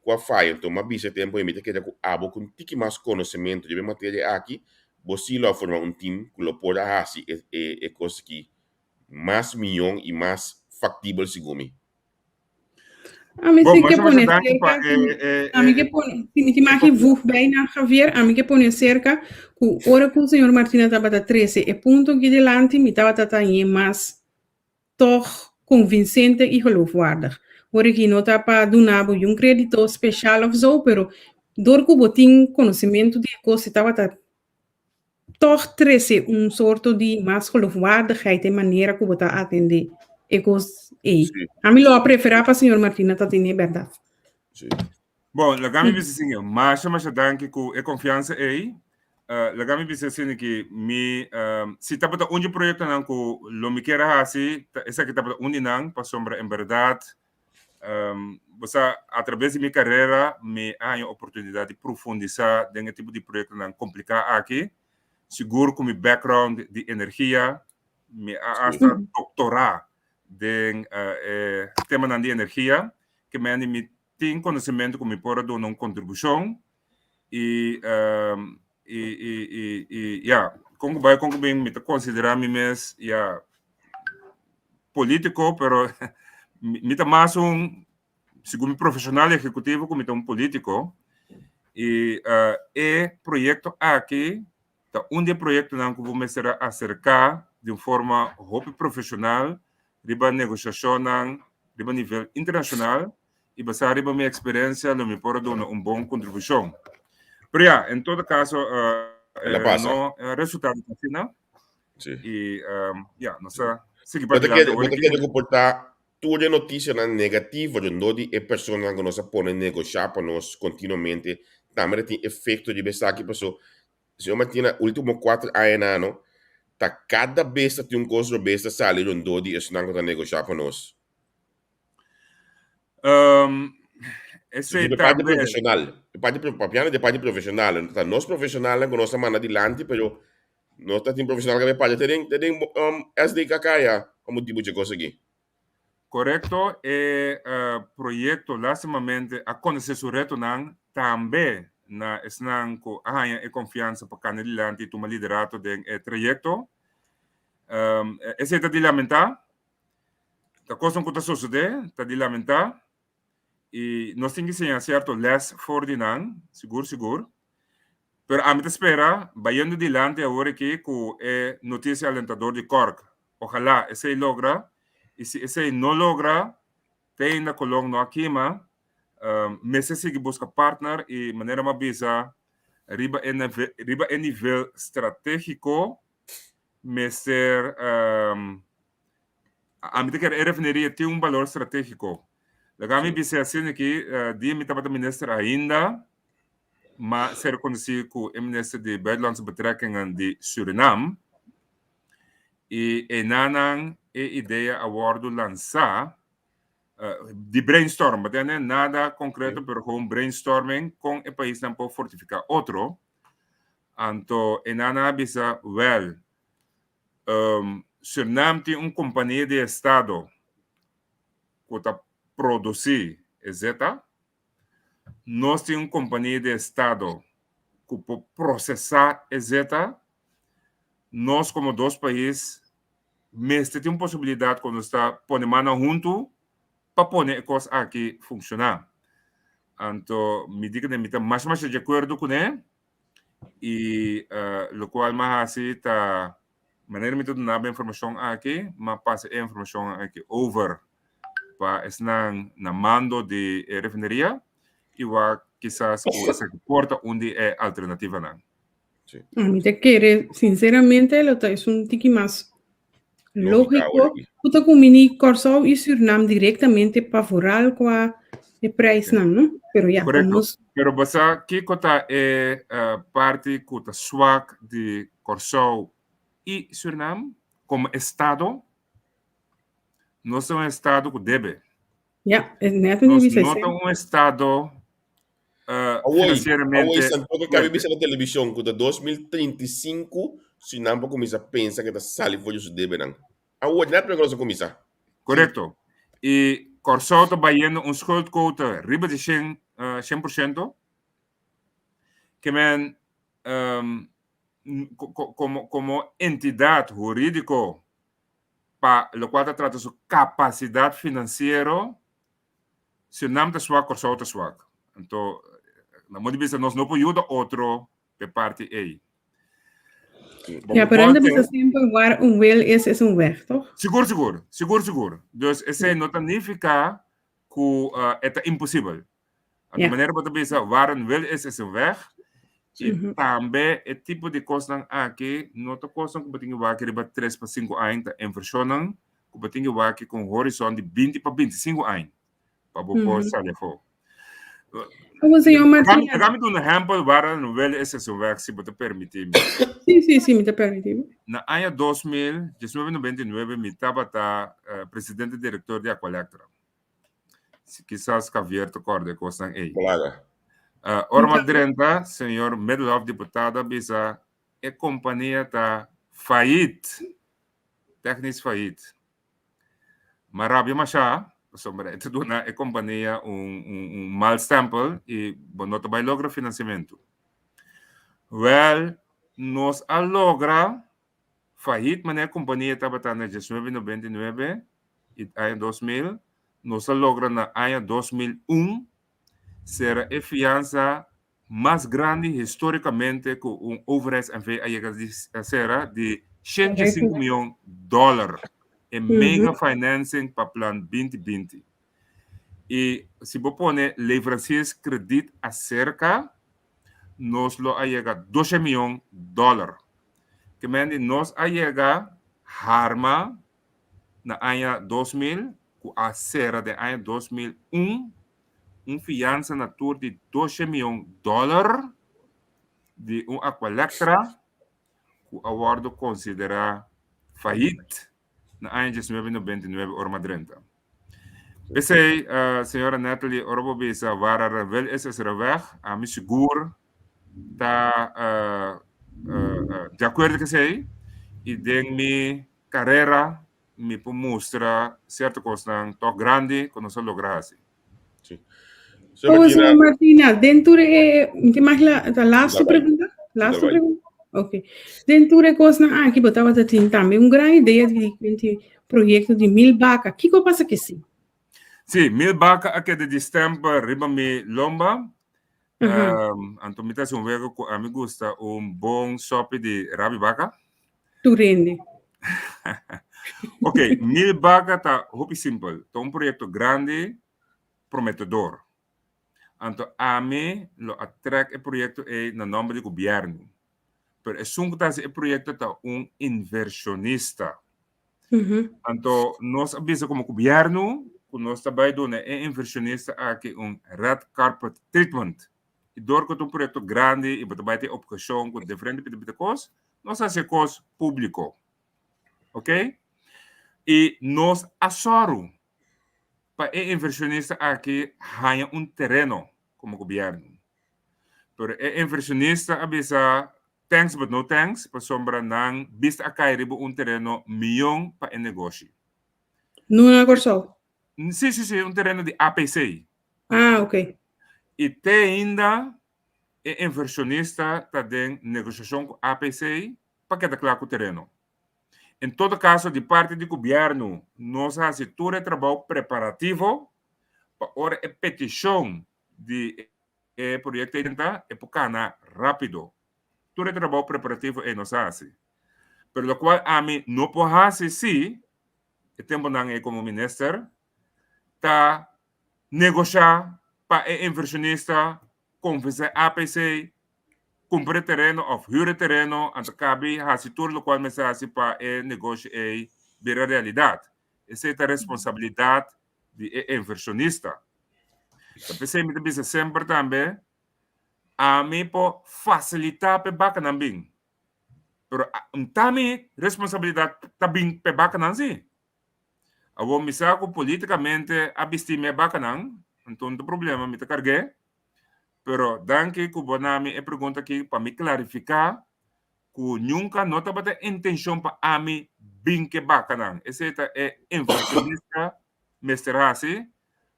Ku a faya anto m'a bisa e tempu ei mi ta keda ku abo ku un tiki mas konosementu riba e materia aki, bo si lo a forma un tim ku lo por a hasi e e kos aki mas miyon i mas faktibel segun mi. Ami Bon, si ke masha masha pone danki pa cerca e ku e ami e ke pone si mi tin e maki konfiansa. voeg bij na Javier, ami ke pone cerca ku ora ku señor Martina tabata trese e punto aki dilanti mi tabata ta hañ'é mas tog konvinsente i geloofwaardig. Ora ki no ta pa duna bo yun kredito speshal of zo, pero dor ku bo tin konosementu di e kos e tabata tog trese un sorto di mas geloofwaardigheid e manera ku bo ta atendé e kos ei. Sí. Ami lo a preferá pa señor Martina ta tene bèrdat. Sí. Bon, laga mi bisa asina, masha masha danki ku e konfiansa ei. Uh, laga mi bisa asina ki mi, um, si tabata un di proyektonan ku lo mi kier a hasi, ta, esaki tabata un di nan, pasobra en bèrdat, um, bo sa, a traves di mi karera mi a haña oportunidat di profundisá den e tipo di proyektonan kompliká aki. Sigur ku mi background di energia, mi a hasta doktorá den uh, e temanan di energia, ke mende mi tin konosementu ku mi por a duna un kontribushon i i i i i ya kon ku bai kon ku bin mi ta konsiderá mi mes ya polítiko pero mi ta mas un segun mi profeshonal ehekutivo ku mi ta un polítiko i e proyekto aki ta un di e proyektonan ku bo mester a aserká di un forma hopi profeshonal riba negoshashonnan riba nivel internashonal i basá riba mi eksperensia lo mi por a duna un bon kontribushon. Pero ya, en todo kaso El a pasa. no resultado ta asina. Sí. I ya, nos a sigui pa Bo ta dilanti kere, bo ora ta ki. kere ku por ta tur e notisianan negativo rondó di e personanan ku nos a pone negoshá pa nos kontinuamente tambe ta tin efekto riba esaki paso Señor Martina, ultimo cuater añanan no, ta cada bes ta tin un cos robes ta sali rondó di esnan cu ta negocia pa nos. Esey Di parte tambe. profesional, di parte pro-, papiando di parte profesional, ta nos profesionalnan cu nos ta manda dilanti, pero no ta tin profesional cu ta bay papia te den, te den, SDKK ya, pa motibo dje cos aki. Korekto, e proyekto lastimamente a konosé su retonan tambe na esnan ku a haña e konfiansa pa kana dilanti i tuma liderato den e trayekto. Esei ta di lamentá. Ta kosnan ku ta sosodé, ta di lamentá. I nos tin ki siña sierto lès for di nan, sigur sigur. Pero ami ta spera, bayendo dilanti awor aki ku e notisia alentador di Cork. Ojalá esei logra, i si esei no logra, te ainda Colón no a kima, mester sigui buska partner i manera mi a bisa riba e riba e nivel stratégiko mester Ami ta kere e refineria tin un balor stratégiko. Laga mi bisa asina aki, dia mi tabata minister ainda, m'a ser konosí ku e minister di Buitenlandse Betrekkingen di Surinam, i enanan e idea a wòrdu lansá di brainstorm, bo ta hende nada konkreto pero gewoon brainstorming kon e paisnan por fortifiká otro. Anto enanan a bisa, wèl, Surinam tin un kompania di estado ku ta produsí e zeta. Nos tin un kompania di estado ku por prosesá e zeta. Nos komo dos pais mester tin un posibilidat ku nos ta pone mannan huntu pa pone e kos aki funshoná. Anto mi di ku mi ta masha masha di akuerdo kuné. I lokual mi a hasi ta manera mi ta duna bo informashon aki, mi a pasa e informashon aki over pa esnan na mando di e refineria i wak kisas ku esaki por ta un di e alternativanan. Mi ta kere sinceramente lo ta esun tiki mas lógiko ku ta kumini Kòrsou i Sürnam direktamente pa vooral kua e prijsnan, no? Pero ya, Korekto. nos Pero bo sa kiko ta e parti ku ta swak di Kòrsou i Sürnam komo estado? Nos ta un estado ku debe. Ja, e net mi Nos bisa no ta esei. un estado Awoi, financieramente awoi Santoka kabi fuerte. bisa na televishon ku ta 2035 si nan por kuminsá pensa ke ta sali for di su debenan. Awoi, net promé ku nos a kuminsá. Korekto. I Kòrsou ta bayendo un schuldquote riba di shen 100%. Ke men komo komo entidat hurídiko pa lokual ta trata su kapasidat finansiero, Surinam ta swak, Kòrsou ta swak. Anto, na modo di bista nos no por yuda otro p'e parti ei. Ja, pero ende bisa simpel, waar un wil is, is un weg, toch? Sigur, sigur. Sigur, sigur. Dus esei no ta nifiká ku e ta imposibel. Anto manera bo ta bisa, waar een wil is, is een weg. I tambe e tipo di kosnan aki no ta kosnan ku bo tin ke wak riba tres pa sinku aña, ta invershonnan ku bo tin ke wak ku un horizon di binti pa bintisinku aña pa bo por sali afó. Como señor Martina. Laga mi duna un ehèmpel waar een wil is, is een weg, si bo ta permití mi. Sí, sí, sí, mi ta permití bo. Na aña 2000, 1999, mi tabata presidente direktor di Aqualectra. Si kisas Javier ta kòrda e kosnan ei. Balaga. Ora mi a drenta, señor Middelhof, diputado, a bisa e kompania ta fayit, technisch fayit. Mi a rabia mashá, pasobra e ta duna e kompania un un mal stempel i bo no ta bai logra finansiamentu. Wèl, nos a logra Fahit manera kompania tabata na diesnuebe 99 i aña 2000, nos a logra na aña 2001 sera e fiansa mas grandi historikamente ku un overheids NV a yega di sera di 105 mion dòler, e mega financing pa plan 2020. I si bo pone leveranciers krediet aserka, nos lo a yega doshe mion dòler. Ke men di nos a yega harma na aña 2000 ku a sera den aña 2001 un fiansa na tur di doshe mion dòler di un Aqualectra ku a wòrdu konsiderá fayit na aña 1999 ora madrenta. P'esei, señora Natalie, ora bo bisa waar er een wil is, is er een weg. Ami sigur ta di akuerdo ku esei i den mi karera mi por mustra sierto kosnan tòg grandi ku nos a logra hasi. Sí. Oh, señor Martina, den tur e, mi tin mag la, ta laatste pregunta? Laatste pregunta? Ok. Den tur e kosnan aki, bo tabata tin tambe un gran idea di di proyecto di Mil Baka. Kiko pasa ke si? Sí, Mil Baka a keda di stemper riba mi lomba. Anto mi ta hasi un wego ku ami gusta un bon sopi di rabi baka. Tur hende. Ok, Mil Baka ta hopi simpel. Ta un proyecto grandi, prometedor. Anto ami lo a trek e proyecto ei na nomber di gobierno. Pero esun ku ta hasi e proyecto ta un inversionista. Anto nos a bisa como gobierno ku nos ta bai duna e inversionista aki un red carpet treatment. I dor ku ta un proyecto grandi i bo ta bai tin obheshon ku diferente pita pita kos, nos a hasi e kos públiko. Ok? I nos a sòru pa e inversionista aki haña un tereno komo gobièrnu. Pero e inversionista a bisa thanks but no thanks pasobra nan bista a kai riba un tereno mion pa e negoshi. No na Kòrsou? Sí, sí, sí, un tereno di APC. Ah, ok. I te ainda e inversionista ta den negoshashon ku APC pa keda kla ku tereno. En todo kaso di parti di gobièrnu nos a hasi tur e trabou preparativo pa ora e petishon di e proyekto ei ta e por kana rápido. Tur e trabou preparativo ei nos a hasi. Pero lokual ami no por hasi si e tempunan ei komo minister ta negoshá pa e invershonista konvensé APC kumpra e tereno òf hür e tereno anto kabi hasi tur lokual mester hasi pa e negoshi ei bira realidat. Esei ta responsabilidat di e invershonista. Ta p'esei mi ta bisa semper tambe, ami por fasilitá p'e bakanan bin, pero ta mi responsabilidat ta bin p'e bakanan si. Awor mi sa ku politikamente a bisti mi e bakanan, anto no ta problema, mi ta karg'é. Pero danki ku bo na mi e pregunta aki pa mi klarifiká ku nunka no tabata intenshon pa ami bin ke bakanan. Esei ta e inversionista mester hasi.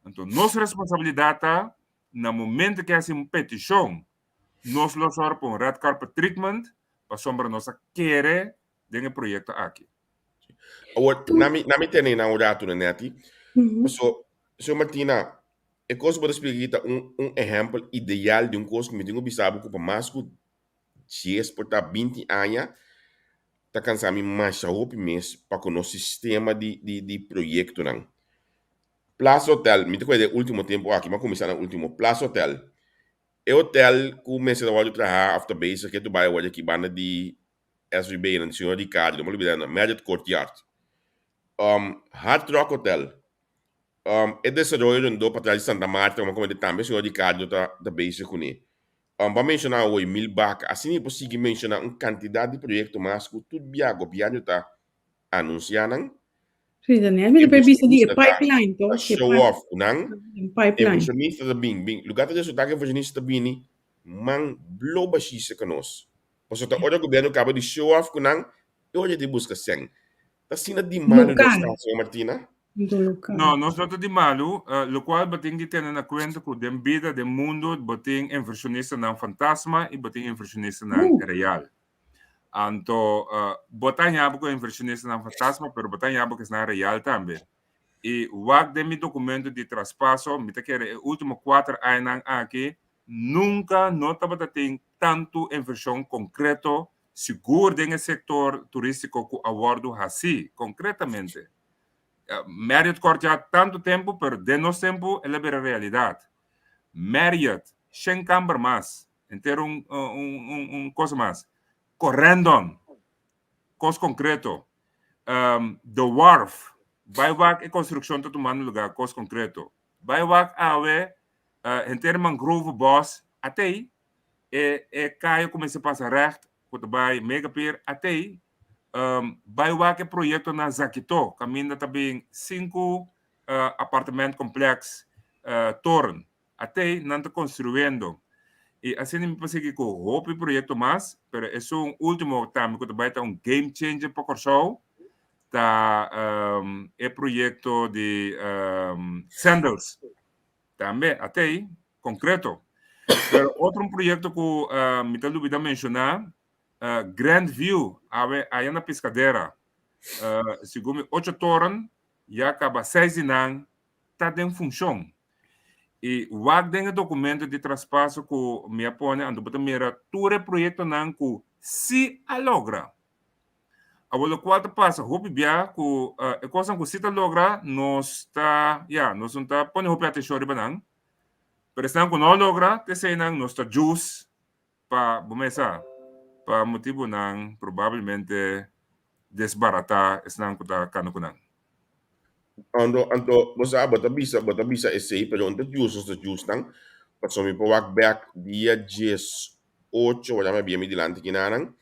Anto nos responsabilidat ta. Na momento ku hasi un petishon, nos lo sòru pa un red carpet treatment pasobra nos a kere den e proyekto aki. Awor, na mi, na mi tene na un ratu, Nanette. Paso, señor Martina, e kos ku bo ta splika aki ta un, un ehèmpel ideal di un kos ku mi tin ku bisa bo ku pa mas ku dies por ta binti aña ta kansa mi masha hopi mes pa ku nos sistema di, di, di proyektonan. Plaza Hotel, mi ta kue den ultimo tempu aki, mi a kuminsá na ultimo, Plaza Hotel. E hotel ku mester ta wòrdu traha òf ta bezig ke tu bai wòrdu aki banda di SVB nan di señor Ricardo, no me olbida nan, Marriott Courtyard. Um, Hard Rock Hotel. Um, e desaroyo rondó patras di Santa Marta, como comenté tambe señor Ricardo ta, ta bezig kuné. Um, ba menshoná awor Milbaka, asina mi por sigui menshoná un kantidat di proyekto mas ku tur bia gobièrnu ta anunsiá nan. Sí, Daniel, mi ta por bisa di e Inversionista ta, pipeline, ta toch? E show pipe, off ku nan. pipeline. Inversionista ta bin, bin. Lugar ta resultá ku inversionista ta bini man blo bashisa ku nos. Pasobra ta ora gobièrnu kaba di show off ku nan, e ora di buska sèn. Ta asina di malu nos Local. ta, señor Martina? Punto local. No, nos no ta di malu. Lokual bo tin di tene na kuenta ku den bida, den mundu, bo tin inversionistanan fantasma i bo tin inversionistanan real. Anto, bo ta haña bo ku inversionistanan fantasma, pero bo ta haña bo ku esnan real tambe. I wak den mi dokumento di traspaso, mi ta kere e último kuater añanan aki, nunka no tabata tin tantu invershon konkreto, sigur den e sektor turístiko ku a wòrdu hasí konkretamente. Marriott Courtyard tantu tempu, pero den nos tempu el a bira realidat. Marriott, shen kamber mas, Henter un, un, un, un cosa mas. Corendon, cos concreto. Um, The Wharf, bai wak e construcción ta tomando lugar, cos concreto. Bai wak awe, uh, henter mangrove bos, atei, e, e calle comienza pasa recht, ku ta bai Megapier, atei, um, bai wak e proyecto na Zakito, caminda ta bin cinco uh, apartament complex uh, toren. Atei nan ta construendo. Y asina mi por sigui cu hopi proyecto mas, pero esun ultimo tambe cu ta bay ta un game changer pa Corsou ta e proyecto di Sandals. Tambe atei concreto. Pero otro un proyecto cu mi ta lubida menciona, Grand View awe aya na Piscadera. Segun mi ocho toren ya caba seis di nan ta den funshon. I wak den e dokumento di traspaso ku mi a pone anto bo ta mira tur e proyektonan ku si a logra. Awor lokual ta pasa hopi bia ku e kosnan ku si ta logra nos ta ya nos no ta pone hopi atenshon riba nan, pero esnan ku no a logra ta eseinan nos ta jus Pa bo mesa, pa motibunan probablemente desbaratá esnan ku ta kanda ku nan. Anto, anto, bo sa, bo ta bisa, bo ta bisa esei, pero un ta jus, nos ta jus nan, pasobra mi por wak bek dia 18, wak mi a bia mi dilanti kinanan,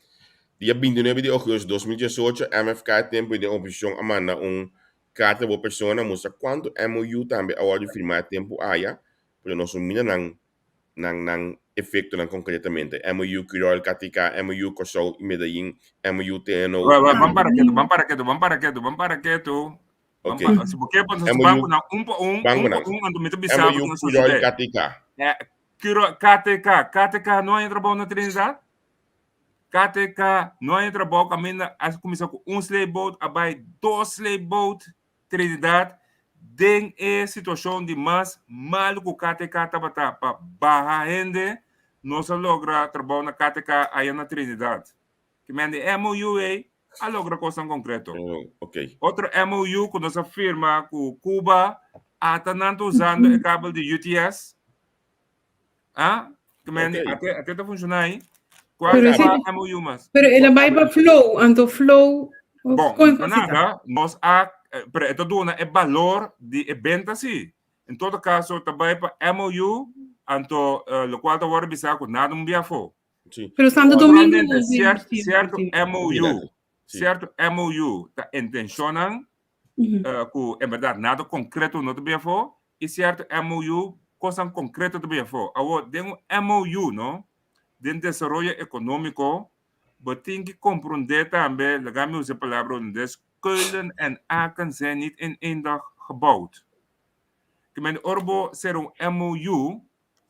dia 29 di augustus 2018, MFK e tempu den oposishon a manda un karta bo persona mustra kuantu MOU tambe a wòrdu firmá e tempu aya, pero nos no mira nan nan nan efectonan concretamente. MOU Curoil KTK, MOU Kòrsou i Medellin, MOU TNO. Wa, wa, ban para ketu, ban para ketu, ban para ketu, ban para ketu. Ban Ok. pa, si bo ke, nos MOU ban ku nan un pa un, un pa Bankonan. un, anto mi ta bisa bo MOU ku nos Curoil sosodé. KTK. Eh, Curoil, KTK, KTK no haña trabou na Trinidad? KTK no haña trabou kaminda a kuminsá ku un sleepboat a bai dos sleepboat Trinidad den e situacion di mas malu cu KTK tabata pa baha hende, nos a logra trabou na KTK aya na Trinidad. Ki men di MOU ey a logra cosnan concreto. Ok. Otro MOU cu nos a firma cu Cuba, ata nan ta usando e kabel di UTS. Ah, que men, Ok. ate, ate ta funciona aí. Qual Pero é ese- a MOU mas? Pero el a bai pa flow, anto flow Bom, kon no cosita. nada, nos a, pero eto duna e valor di e venta sí. En todo caso, ta bai pa MOU, anto eh, lo cual ta worde bisa ku nada un biafo. Sí. Pero Santo Domingo Naturalmente, no cierto, sí, cierto sí. MOU, Sí. cierto MOU ta intencionan Ku en bèrdat nada konkreto no ta bin afó i sierto MOU kosnan konkreto ta bin afó. Awor den un MOU no, den desaroyo ekonómiko bo tin ki komprondé tambe, laga mi usa e palabra holandes, Keulen en Aken zijn niet in één dag gebouwd. Ke mende ora bo sera un MOU.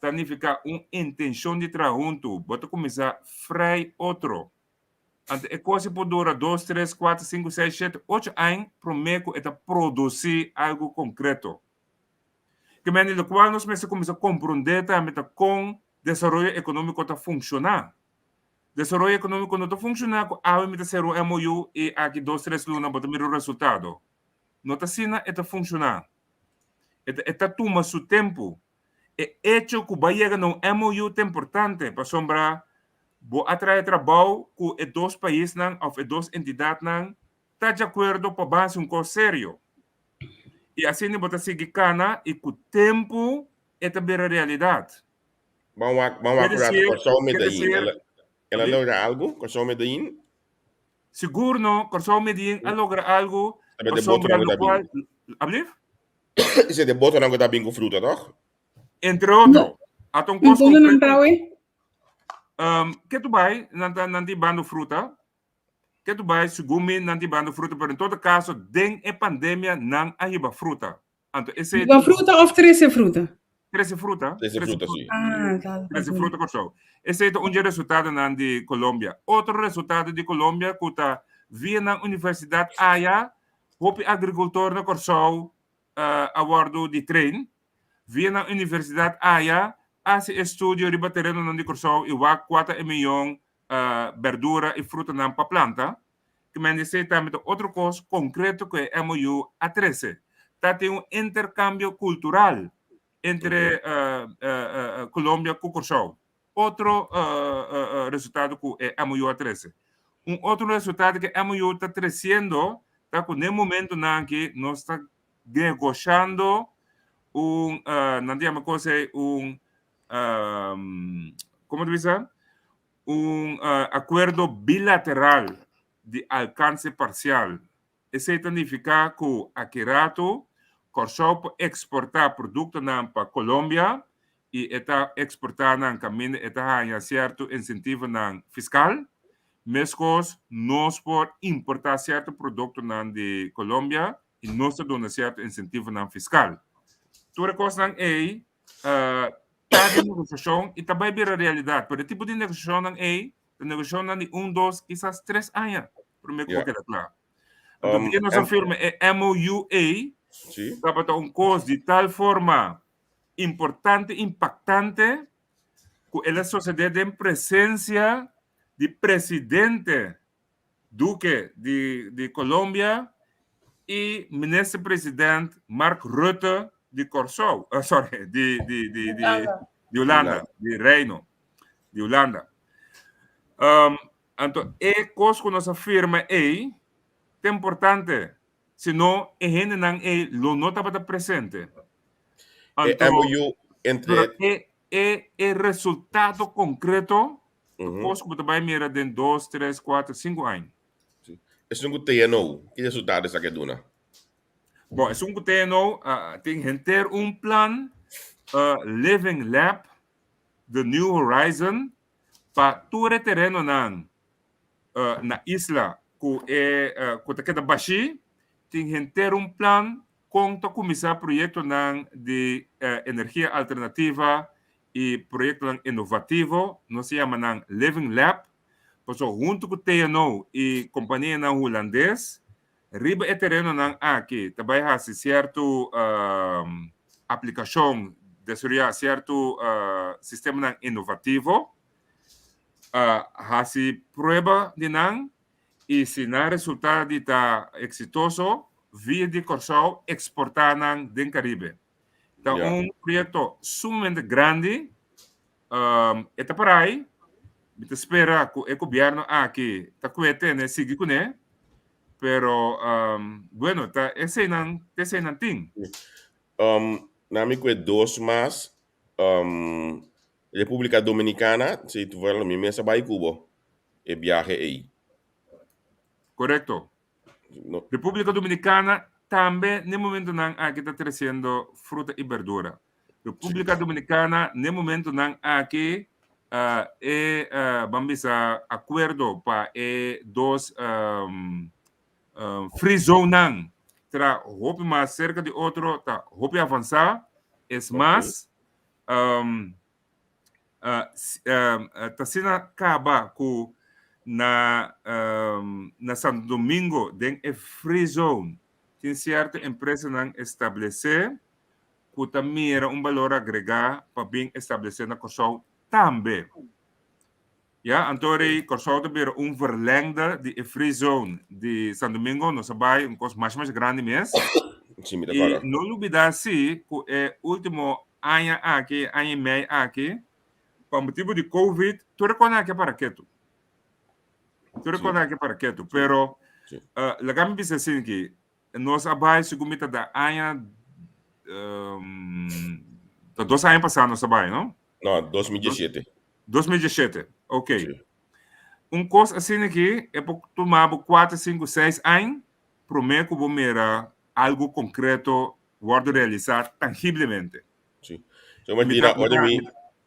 ta nifiká un intenshon di traha huntu. Bo ta kuminsá frei otro. Anto e kos ei por dura dos, tres, kuater, sinku, seis, shete, ocho aña promé ku e ta produsí algu konkreto. Ke mende lokual nos mester kuminsá komprondé tambe ta kon desaroyo ekonómiko ta funshoná. Desaroyo ekonómiko no ta funshoná ku awe mi ta sera un MOU i aki dos, tres luna bo ta mira un resultado. No ta asina e ta funshoná. E ta e ta tuma su tempu. E echo ku bo a yega na un MOU ta importante pasobra bo a traha e trabou ku e dos paisnan òf e dos entidatnan ta di akuerdo pa bo hasi un kos serio. I asina bo ta sigui kana i ku tempu e ta bira realidat. Ban wak, ban wak rato Kòrsou Medellín. El a, el a logra algu, Kòrsou Medellín? Sigur no, Kòrsou Medellín a logra algu. Sabe de botonan ku ta bin. Ablief? Ese de botonan ku ta bin ku fruta, toch? Entre otro. Ata un kos Fondo nan trawe? Ke tu bai, nan ta nan tin bando fruta. Ke tu bai, segun mi, nan tin bando fruta, pero en todo caso, den e pandemia nan a hiba fruta. Anto esei Hiba fruta of trese fruta? Trese fruta. Trese fruta, si. Ah, ta. Trese fruta Kòrsou. Esei ta un dje resultadonan di Colombia. Otro resultado di Colombia ku ta via nan universidat aya, hopi agrikultor na Kòrsou a wòrdu di train. Via nan universidat aya, hasi estudio riba terenonan di Kòrsou i wak kua ta e miyon berdura i frutanan pa planta. Ki men esei tambe ta otro kos konkreto ku e MOU a trese. Ta tin un interkambio kultural entre Colombia ku Kòrsou. Otro resultado ku e MOU a trese. Un otro resultado ku e MOU ta tresiendo ta ku n'e momentunan aki nos ta negoshando un, nan ta yama kos ei un, komo ta bisa? Un akuerdo bilateral di alkanse parsial. Esei ta nifiká ku aki ratu Kòrsou por eksportá produktonan pa Colombia i e ta eksportá nan kaminda e ta haña sierto insentivonan fiskal. Meskos nos por importá sierto produktonan di Colombia i nos ta duna sierto insentivonan fiskal. Tur e kosnan ei ta den negosiashon i ta bai bira realidat. Pero e tipo di negosiashonnan ei ta negosiashonnan di un, dos, kisas tres aña promé ku bo keda kla. Anto dia nos a firma e MOU ei, tabata un kos di tal forma importante, impaktante, ku el a sosodé den presensia di presidente Duque di di Colombia i minister president Mark Rutte di Kòrsou, sorry, di di di di di Hulanda, di Reino di Hulanda. Anto e kos ku nos a firma ei ta importante, si no e hendenan ei lo no tabata presente. E Anto MOU entre e e e resultado konkreto Kos ku bo ta bai mira den dos, tres, kuater, sinku aña. Sí. Esun ku TNO, ki resultado esaki a duna? Bon, esun ku TNO tin henter un plan, Living Lab, The New Horizon, pa tur e terenonan na isla ku e ku ta keda bashí, tin henter un plan kon ta kuminsá proyektonan di energia alternativa i proyektonan inovativo, nos ta yama nan Living Lab, pasobra huntu ku TNO i kompanianan hulandes riba e terenonan aki ta bai hasi sierto aplikashon, desaroyá sierto sistemanan inovativo, hasi prueba di nan i si nan resultá di ta eksitoso via di Kòrsou eksportá nan den Karibe. Ta un proyekto sumamente grandi. E ta para ai. Mi ta spera ku e gobièrnu aki ta kue tene sigui kuné. Pero, bueno, ta eseinan, ta eseinan tin. Na mi kue dos mas. Repúblika Dominikana, si toevallig mi mes a bai ku bo e biahe ei. Korekto. No. Repúblika Dominikana tambe n'e momentunan aki ta tresiendo fruta i berdura. Repúblika Dominikana n'e momentunan aki e ban bisa akuerdo pa e dos free zonenan tra hopi mas serka di otro ta hopi avansá. Es mas. Ta asina kaba ku na na Santo Domingo den e free zone tin sierto empresanan establesé ku ta mira un balor agregá pa bin establesé na Kòrsou tambe. Ya, anto rei Kòrsou ta bira un verlengde di e free zone di Santo Domingo. Nos a bai un kos masha masha grandi mes. Sí, mi ta I kòrda. no lubidá sí ku e último aña aki, aña i mei aki, pa motibu di Covid, tur e kosnan aki a para ketu. Tur e Sí. kosnan aki a para ketu. Pero Sí. eh, laga mi bisa asin aki, nos a bai segun mi ta da aña, um, ta dos aña pasá nos a bai, no? No, 2017. 2017, ok. Sí. Un kos asina aki e por tuma bo kuater, sinku, seis aña promé ku bo mira algu konkreto wòrdu realisá tangiblemente. Sí. So, Martina, ora mi...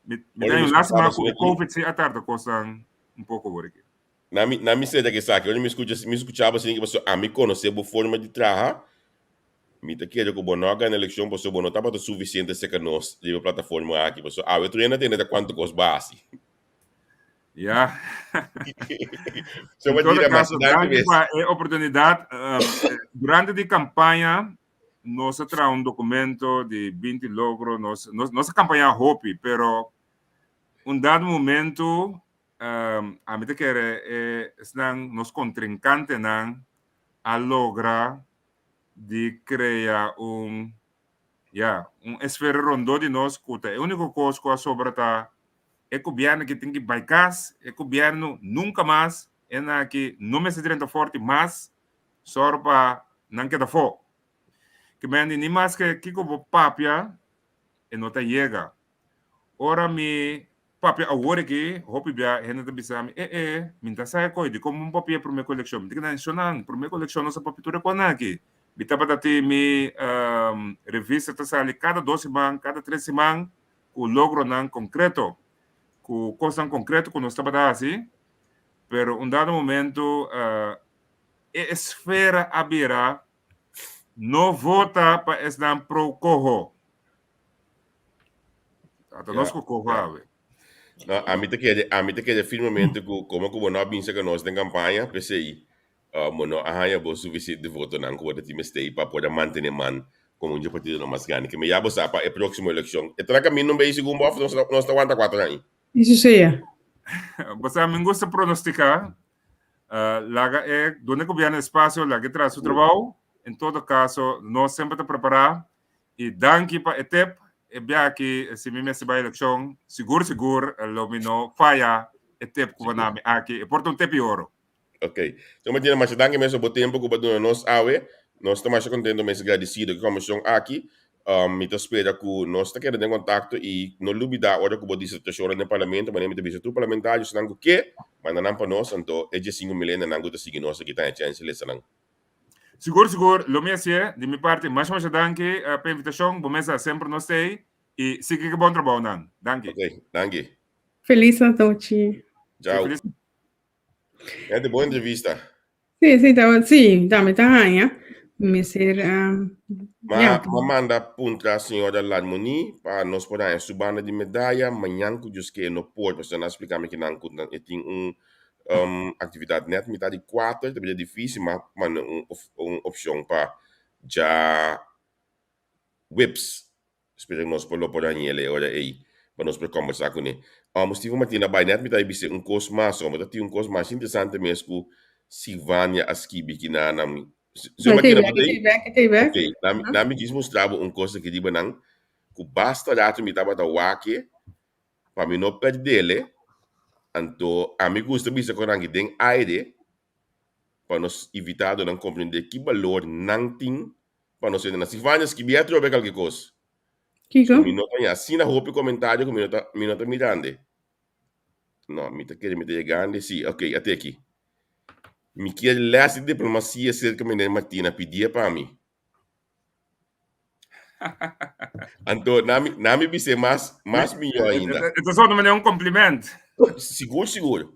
Mi ta un lástima ku e COVID sí a tarda kosnan un poko awor aki. Na mi, na mi seta ke esaki, ora mi skucha, mi skuchaba asina ke pasobra ami konosé bo forma di traha, mi ta kere ku bo no a gana elekshon pasobra bo no tabata sufisiente serka nos riba e plataforma aki, pasobra awe tur hende a tende ta kuantu kos bo a hasi. Ya. So, En todo Martina, caso, masha danki danki mes. pa e oportunidad. Durante di campaña, nos a traha un documento di 20 logro. Nos, nos, nos a campaña hopi, pero un dado momento Ami ta kere e esnan nos kontrinkantenan a logra di krea un ya un esfera rondó di nos ku ta e úniko kos ku a sobra ta e gobièrnu ki tin ki bai kas, e gobièrnu nunka mas e nan aki no mester drenta fòrti mas sòru pa nan keda afó. Ke mende ni maske kiko bo papia e no ta yega. Ora mi papia awor aki, hopi bia hende ta bisa mi, e e, mi n'ta sa e koi, dikon bo papia e promé kolekshon? Mi ta keda nshonnan, promé kolekshon nos a papia tur e kosnan aki. Mi tabata tin mi revista ta sali kada dos siman, kada tres siman ku logronan konkreto, ku kosnan konkreto ku nos tabata hasi, pero un dado momento e esfera a bira no vota pa esnan pro koho. Ata nos ku koho awe. No, ami ta kere, ami ta kere firmemente ku komo ku bo no a binse ku nos den kampaña, p'esei bo no a haña bo sufisiente votonan ku bo ta tin mester pa por a mantené man komo un dje partidonan mas grandi. Ke mi ya bo sa pa e próksimo elekshon. E ta na kaminda un bei segun bo òf nos nos ta wanta kuater aña? Eso sea. Bo sa, mi gusta pronostiká. Laga e duna e gobièrnu espasio, laga e traha su trabou. En todo kaso, nos semper ta prepará I danki pa e tip. E bia aki si mi mester bai elekshon, sigur sigur lo mi no faya e tip ku bo na mi aki. E por ta un tip i oro. Ok. So Martina, masha danki mes pa bo tempo ku bo a duna nos awe. Nos ta masha kontento mes gradisido ku e kombershon aki. Mi ta spera ku nos ta keda den kontakto i no lubida ora ku bo disertashonnan den parlamento, manera mi ta bisa tur parlamentario esnan ku ke, manda nan pa nos, anto e diesinku mil hendenan ku ta sigui nos aki ta haña chèns di lesa nan. Sigur sigur lo mi hacié di mi parti masha masha danki pa e invitacion bo mesa semper nos ta ey y sigui cu bon trabou nan danki. Ok danki. Feliz anochi. Ciao. Gente bon entrevista. Sí, sí, ta, sí, tambe ta haña. Mester, um, Ma, ja. ma manda puntra señora Larmoni pa nos por haña su banda di medaya mañan ku Dios ke no por pasobra nan a splika mi kinan ku nan e tin un Actividad net mitad di cuater ta bira dificil ma manda un un opcion pa dja weps. Spera nos por lo por hañ'el e ora ey pa nos por combersa cune. Steven Martina bay net mitad di bisa un cos mas o ta tin un cos mas interesante mes cu Silvania a skibi ki na nan mi. Señor Martina bo ta ey? Ok, na mi djis mustra bo un cos aki riba nan cu basta rato mi tabata wak e Pa mi no perdele, anto ami gusta bisa ku rangi den aire pa nos invitadonan komprendé ki balor nan tin pa nos hendenan. Silvania, skibí atrobe kalke kos. Kiko? So mi no ta haña asina hopi komentario ku mi no ta mi no ta mirande. No, mi ta kere mi ta yegande. Sí, ok, ate aki. Mi kier lès di diplomasia serka meneer Martina, pidié pa mi. Anto, nami, nami bisé mas, mas mihó ainda. E ta sona manera un compliment. Sigur, sigur.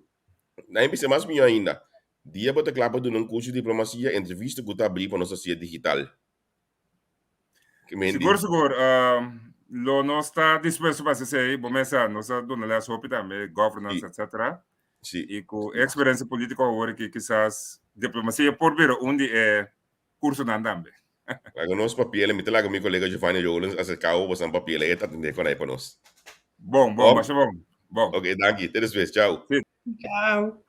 Nami bisé mas mihó ainda. Dia bo ta kla pa duna un kurso di diplomasia, entrevista ku ta abrí pa nos hasié digital. Ke mendi. Sigur, sigur. Lo nos ta dispuesto pa hasi esei. Bo mes sa, nos a duna les hopi tambe, governance, etcetera. I ku e eksperensia polítiko awor aki kisas diplomasia por bira un di e kursonan tambe. Laga nos papiel, mi ta laga mi kolega Giovanni Rowlands aserká bo bosan papiel, e ta atendé kon ei pa nos. Bon, bon, masha bon. Bon. Ok, danki. Te despues. Chao. Sí. Chao.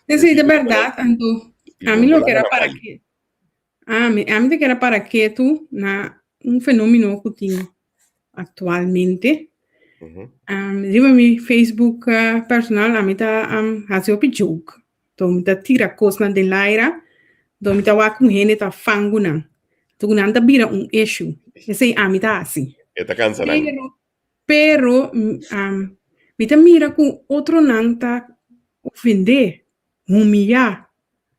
Esei ta bèrdat, anto ami lo kera para ke ami ami ta kera para ketu na un fenomeno ku tin aktualmente. Riba mi Facebook personal ami ta hasi hopi joke. Enton mi ta tira kosnan den laira, enton mi ta wak ku hende ta fangu nan. Enton ku nan ta bira un issue. Esei ami ta hasi. E ta kansa nan. Pero, pero mi ta mira ku otronan ta ofendé, humiyá.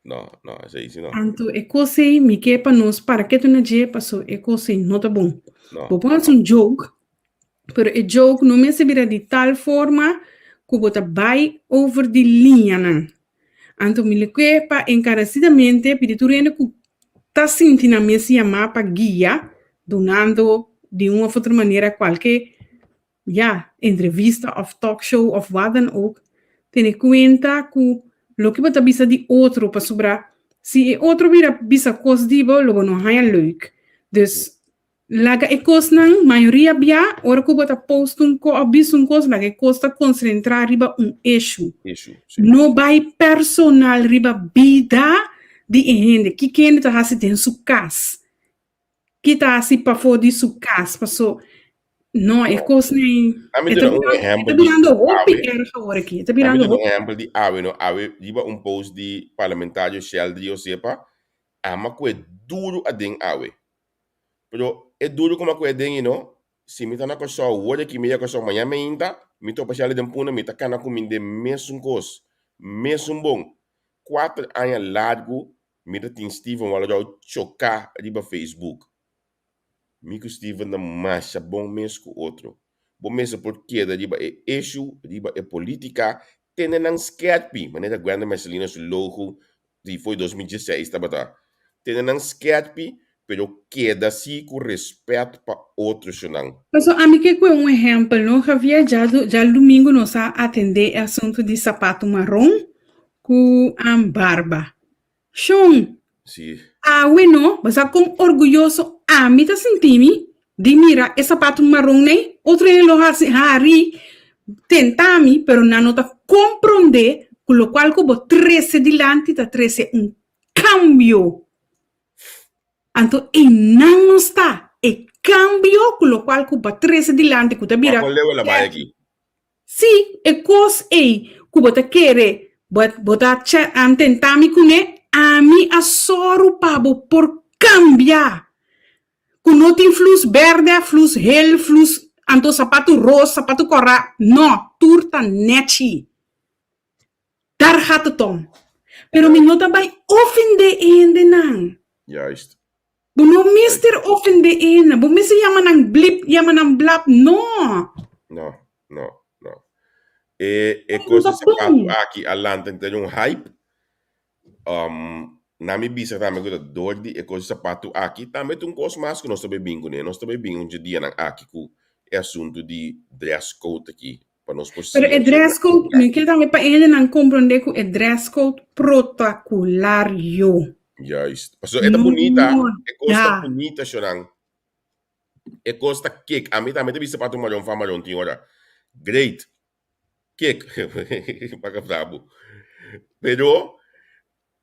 No, no, esei si no. Anto e kos ei mi ke pa nos para ketu na dje paso e kos ei no ta bon. No. Bo por hasi un joke, Pero e joke no mester bira di tal forma ku bo ta bai over di liñanan. Anto mi lo ke pa enkaresidamente pidi tur hende ku ta sinti nan mes yamá pa guia, dunando di un òf otro manera kualke, ya, entrevista òf talk show òf wat dan ook, tene kuenta ku loke bo ta bisa di otro pasobra si e otro bira bisa kos di bo lo bo no haña leuk. Dus Laga e kosnan, mayoria bia, ora ku bo ta post un ko òf bisa un kos, laga e kos ta konsentrá riba un issue. Issue, si. No bai personal riba bida di e hende. Kiko e hende ta hasi den su kas? Ki ta hasi pafó di su kas? Paso, no, e kosnan ei, Ami e ta duna un birando, e ta ehèmpel di birando hopi awe. erg awor aki. E ta Ami birando duna un hopi. ehèmpel di awe, no. Awe riba un post di parlamentario Sheldry Osepa, ama ku e duru aden awe. Pero e duru kuma ku e den i no, si mi ta na Kòrsou, wor aki mi ya Kòrsou, mañana mainta mi topa Shelley den Punda, mi ta kana ku mi den mesun kos, mesun bon. Kuater aña largu mi ta tin Steven Wallerau choká riba Facebook. Mi ku Steven ta masha bon mes ku otro. Bo mester por keda riba e issue, riba e politica, tene nan skerpi, manera Gwenda Mercelina su logo di fo'i 2016 tabata. Tene nan skerpi, pero keda si ku respet pa otronan. Paso ami ke kue un ehempel no Javier, dja djadumingu nos a atende e asuntu di sapatu maron ku barba. Shon, Sí. awe no, bo sa kon orguyoso ami ta sinti mi di mira e sapatu maron nei? Otro hende lo hasi hari, tenta mi, pero nan no ta komprondé ku lokual ku bo trese dilanti ta trese un kambio. Anto einan nos ta, e kambio ku lokual ku bo a trese dilanti ku ta Wak bira kon leu el a bai aki. Sí, e kos ei ku bo ta kere bo bo ta tenta mi kuné, ami a sòru pa bo por kambia. Ku no tin flus bèrdè, flus hel, flus anto sapatu ros, sapatu kòrá, nò, tur ta nèchi. Daar gaat het om. Pero mi no ta bai ofendé e hendenan. Juist. Bo no mester ofendé e hendenan. Bo mester yama nan blip, yama nan blap. No. No, no, no. E, e No kos ta di sapatu bon. aki a lanta henter un hype. Um, na mi bisa tambe ku ta dor di e kos di sapatu aki, tambe ta un kos mas ku nos ta bai bin kuné. Nos ta bai bin un dje dianan aki ku e asuntu di dress code aki. pa nos por Pero siña e dress sobre code, mi ke tambe pa hendenan komprondé ku e dress code protokolario. Juist. Pasobra e ta No bunita, e kos ta moda. bunita, shonnan. E kos ta kek. Ami tambe ta bisti sapatu maron fa maron tin ora. Great. Kek. Pa kapta bo. Pero,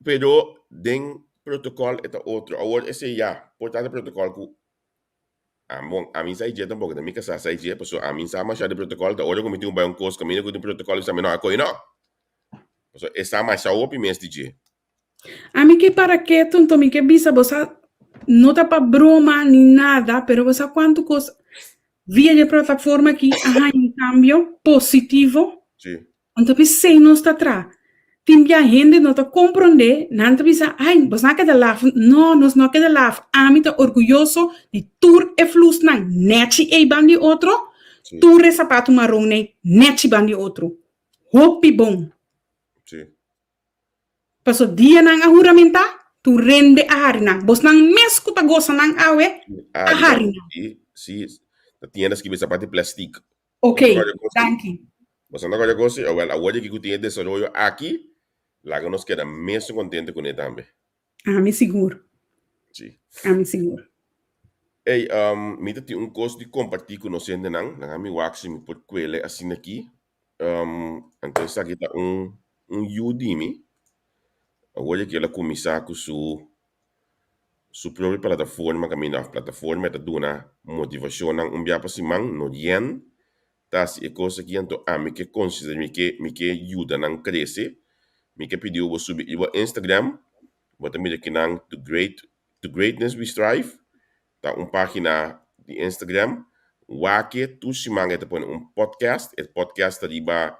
pero den protokòl e ta otro. Awor esei ya, por ta protokòl ku Bon, ami sa dje tampoco, ta mi casá sa dje, pasobra ami sa masha di protocol, ta ora cu mi tin cu bay un cos caminda cu tin protocol, mi sa mi no a coge no. Pasobra e sa masha hopi mes di dje. Ami ke para ketu, nto mi ke bisa bo sa, no ta pa broma ni nada, pero bo sa cuantu cos via dje plataforma aki a haña un cambio positivo? Sí. Anto p'esei nos ta tra. Tin bia hende no ta komprondé, nan ta bisa, ai, bos nan a keda laf. No, nos no a keda laf. Ami ta orguyoso di tur e flusnan nèchi ei ban di otro, Sí. tur e sapatu maron ei nèchi ban di otro. Hopi bon. Sí. Paso dia nan a huramentá, tur rende a hari nan. Bosnan mes ku ta gosa nan awe, a Ari hari nan. nan. Sí, sí. Ta tin hende a skibi esaki di plastic. Ok, danki. Boso no ta kòrda kos? Awèl, awor di ku tin e desaroyo aki, laga nos keda mesun kontento kuné tambe. Ami sigur. Sí. Ami sigur. Ey, mi ta tin un kos di kompartí ku nos hendenan. Laga mi wak si mi por kuele asina aki. Anto esaki ta un un yu di mi. Awor di ki el a kuminsá ku su su propio plataforma kaminda òf plataforma e ta duna motivashonnan un bia pa siman, Norien ta hasi e kos aki anto ami ke konsidera mi ke mi ke yuda nan krese mi ke pidi bo subi riba Instagram bo ta mira kinan to great to greatness we strive ta un pagina di Instagram wak tur siman e ta pone un podcast e podcast ta riba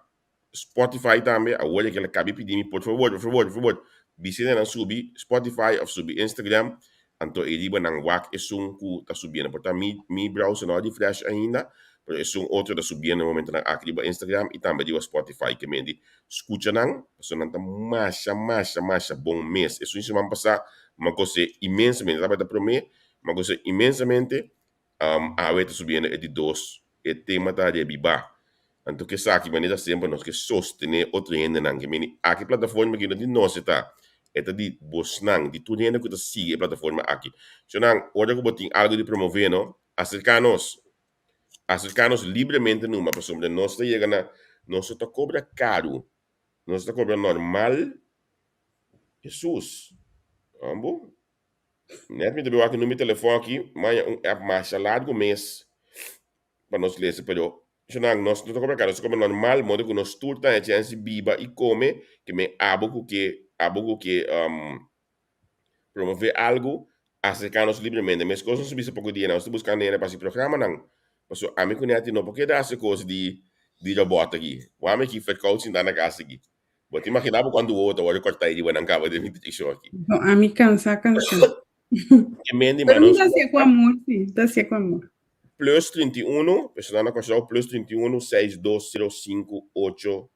Spotify tambe, awor e kila kabi pidi mi por favor, por favor, por favor, bisa nan subi Spotify of subi Instagram, anto e riba nan wak esun ku ta subiendo. Por ta mi mi browser no a refresh ainda, pero esun otro ta subiendo e momentonan aki riba Instagram i tambe riba Spotify. Ke men di skucha nan, pasobra nan ta masha, masha, masha bon mes. Esun siman pasá mi a gos'é inmensamente, tabata promé, mi a gos'é inmensamente. Awe ta subiendo e di dos, e tema ta rebibá. Anto ke esaki manera semper nos ke sostené otro hendenan. Ke meni aki plataforma aki no di nos e ta, e ta di bosnan, di tur hende ku ta sigui e plataforma aki. Shownan, ora ku bo tin algu di promové no, aserká nos. Aserká nos libremente numa pasobra nos ta yega na, nos no ta kobra karu, nos ta kobra normal. Hesus, ambo? Net mi ta bin wak number di telefon aki, maya un app masha largo mes pa nos lesa, pero nan nos no ta kobra karo, nos ta kobra normal, modo ku nos tur ta haña chèns di biba i kome, ke men abo ku ke, abo ku ke promove algu, aserká nos libremente. Meskos nos a bisa poko dia, nos ta buskando hende pa hasi programanan, pasobra ami ku Netty no por keda hasi kos di di robòt aki. Wak mi aki fèrkout sintá na kas aki. Bo ta imaginá bo kuantu wowo ta wòrdu kòrtá ei riba nan kaba den direkshon aki. No, ami kansa kansa. Ke men di Pero mi manos ta hasié ku amor, sí, mi ta hasié ku amor. Plus 31, personal na Kòrsou, plus 31 6 2 0 5 8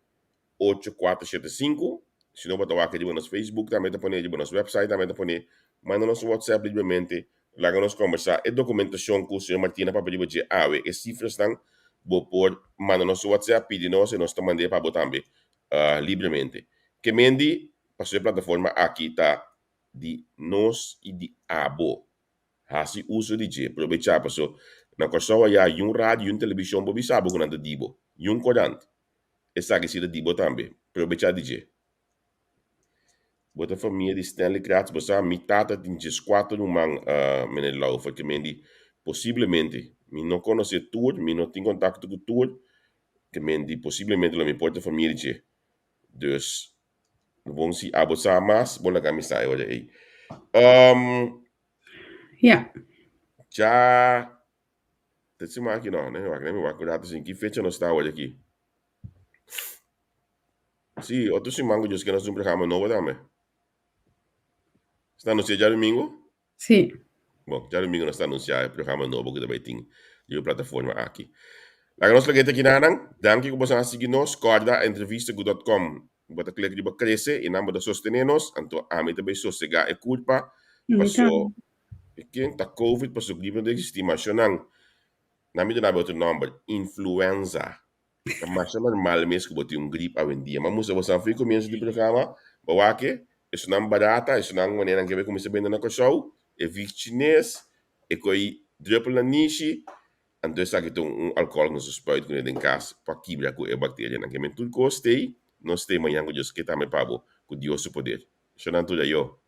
8 4 7 5. Si no bo ta wak riba nos Facebook tambe ta pone, riba nos website tambe ta pone. Manda nos un WhatsApp libremente, laga nos kòmbersá. E dokumentashon ku señor Martina papia riba dje awe, e sifrasnan, bo por manda nos un WhatsApp, pidi nos i nos ta mand'é pa bo tambe. Libremente. Ke men di, pasobra e plataforma aki ta di nos i di abo. Hasi uso di dje, probechá, paso na Kòrsou ayá yun radio, yun telebishon bo bisa bo ku nan ta di bo, yun korant. Esaki si ta di bo tambe. Probechá di dje. Bo ta famia di Stanley Kratz, bo sa mi tata tin djeskuater ruman, meneer Laufer, ke men di, posiblemente, mi no konosé tur, mi no tin kontakto ku tur, Ke men di posiblemente lo mi por ta famia di dje. Dus, bon si abo sa mas, bo laga mi sa e ora ei. Um, Ja. Ja, te siman aki no, ne wak, ne mi wak un rato sin ki fecha nos ta awor aki. Sí, otro siman ku Dios ke nos un programa nobo tambe. Sta anuncia djadumingu? Sí. Bon, djadumingu nos ta anunsiá e programa nobo ku ta bai tin riba e plataforma aki. Laga nos lag'é ta kinanan. Danki ku boso a sigui nos. Kòrda entrevistaku.com. Bo ta klek riba krese i nan bo ta sostené nos. Anto ami ta bai sosegá e kurpa paso e ken ta covid paso gripe no ta eksistí mas. Shonnan, nan mi duna bo otro nòmber, influenza. Ta masha normal mes ku bo tin un grip awendia. Ma mustra boso nan fin komienso di programa, bo wak e, esunnan barata, esunnan manera nan ke bai kuminsá bende na Kòrsou, e vig chines, e koi drùpel na nishi, anto esaki ta un alkòl ku nos ta spuit kuné den kas pa kibra ku e bakterianan. Ke men tur kos t'ei, nos t'ei mañan ku Dios ke tambe pa bo, ku Dios su poder. Eshonan tur ayo.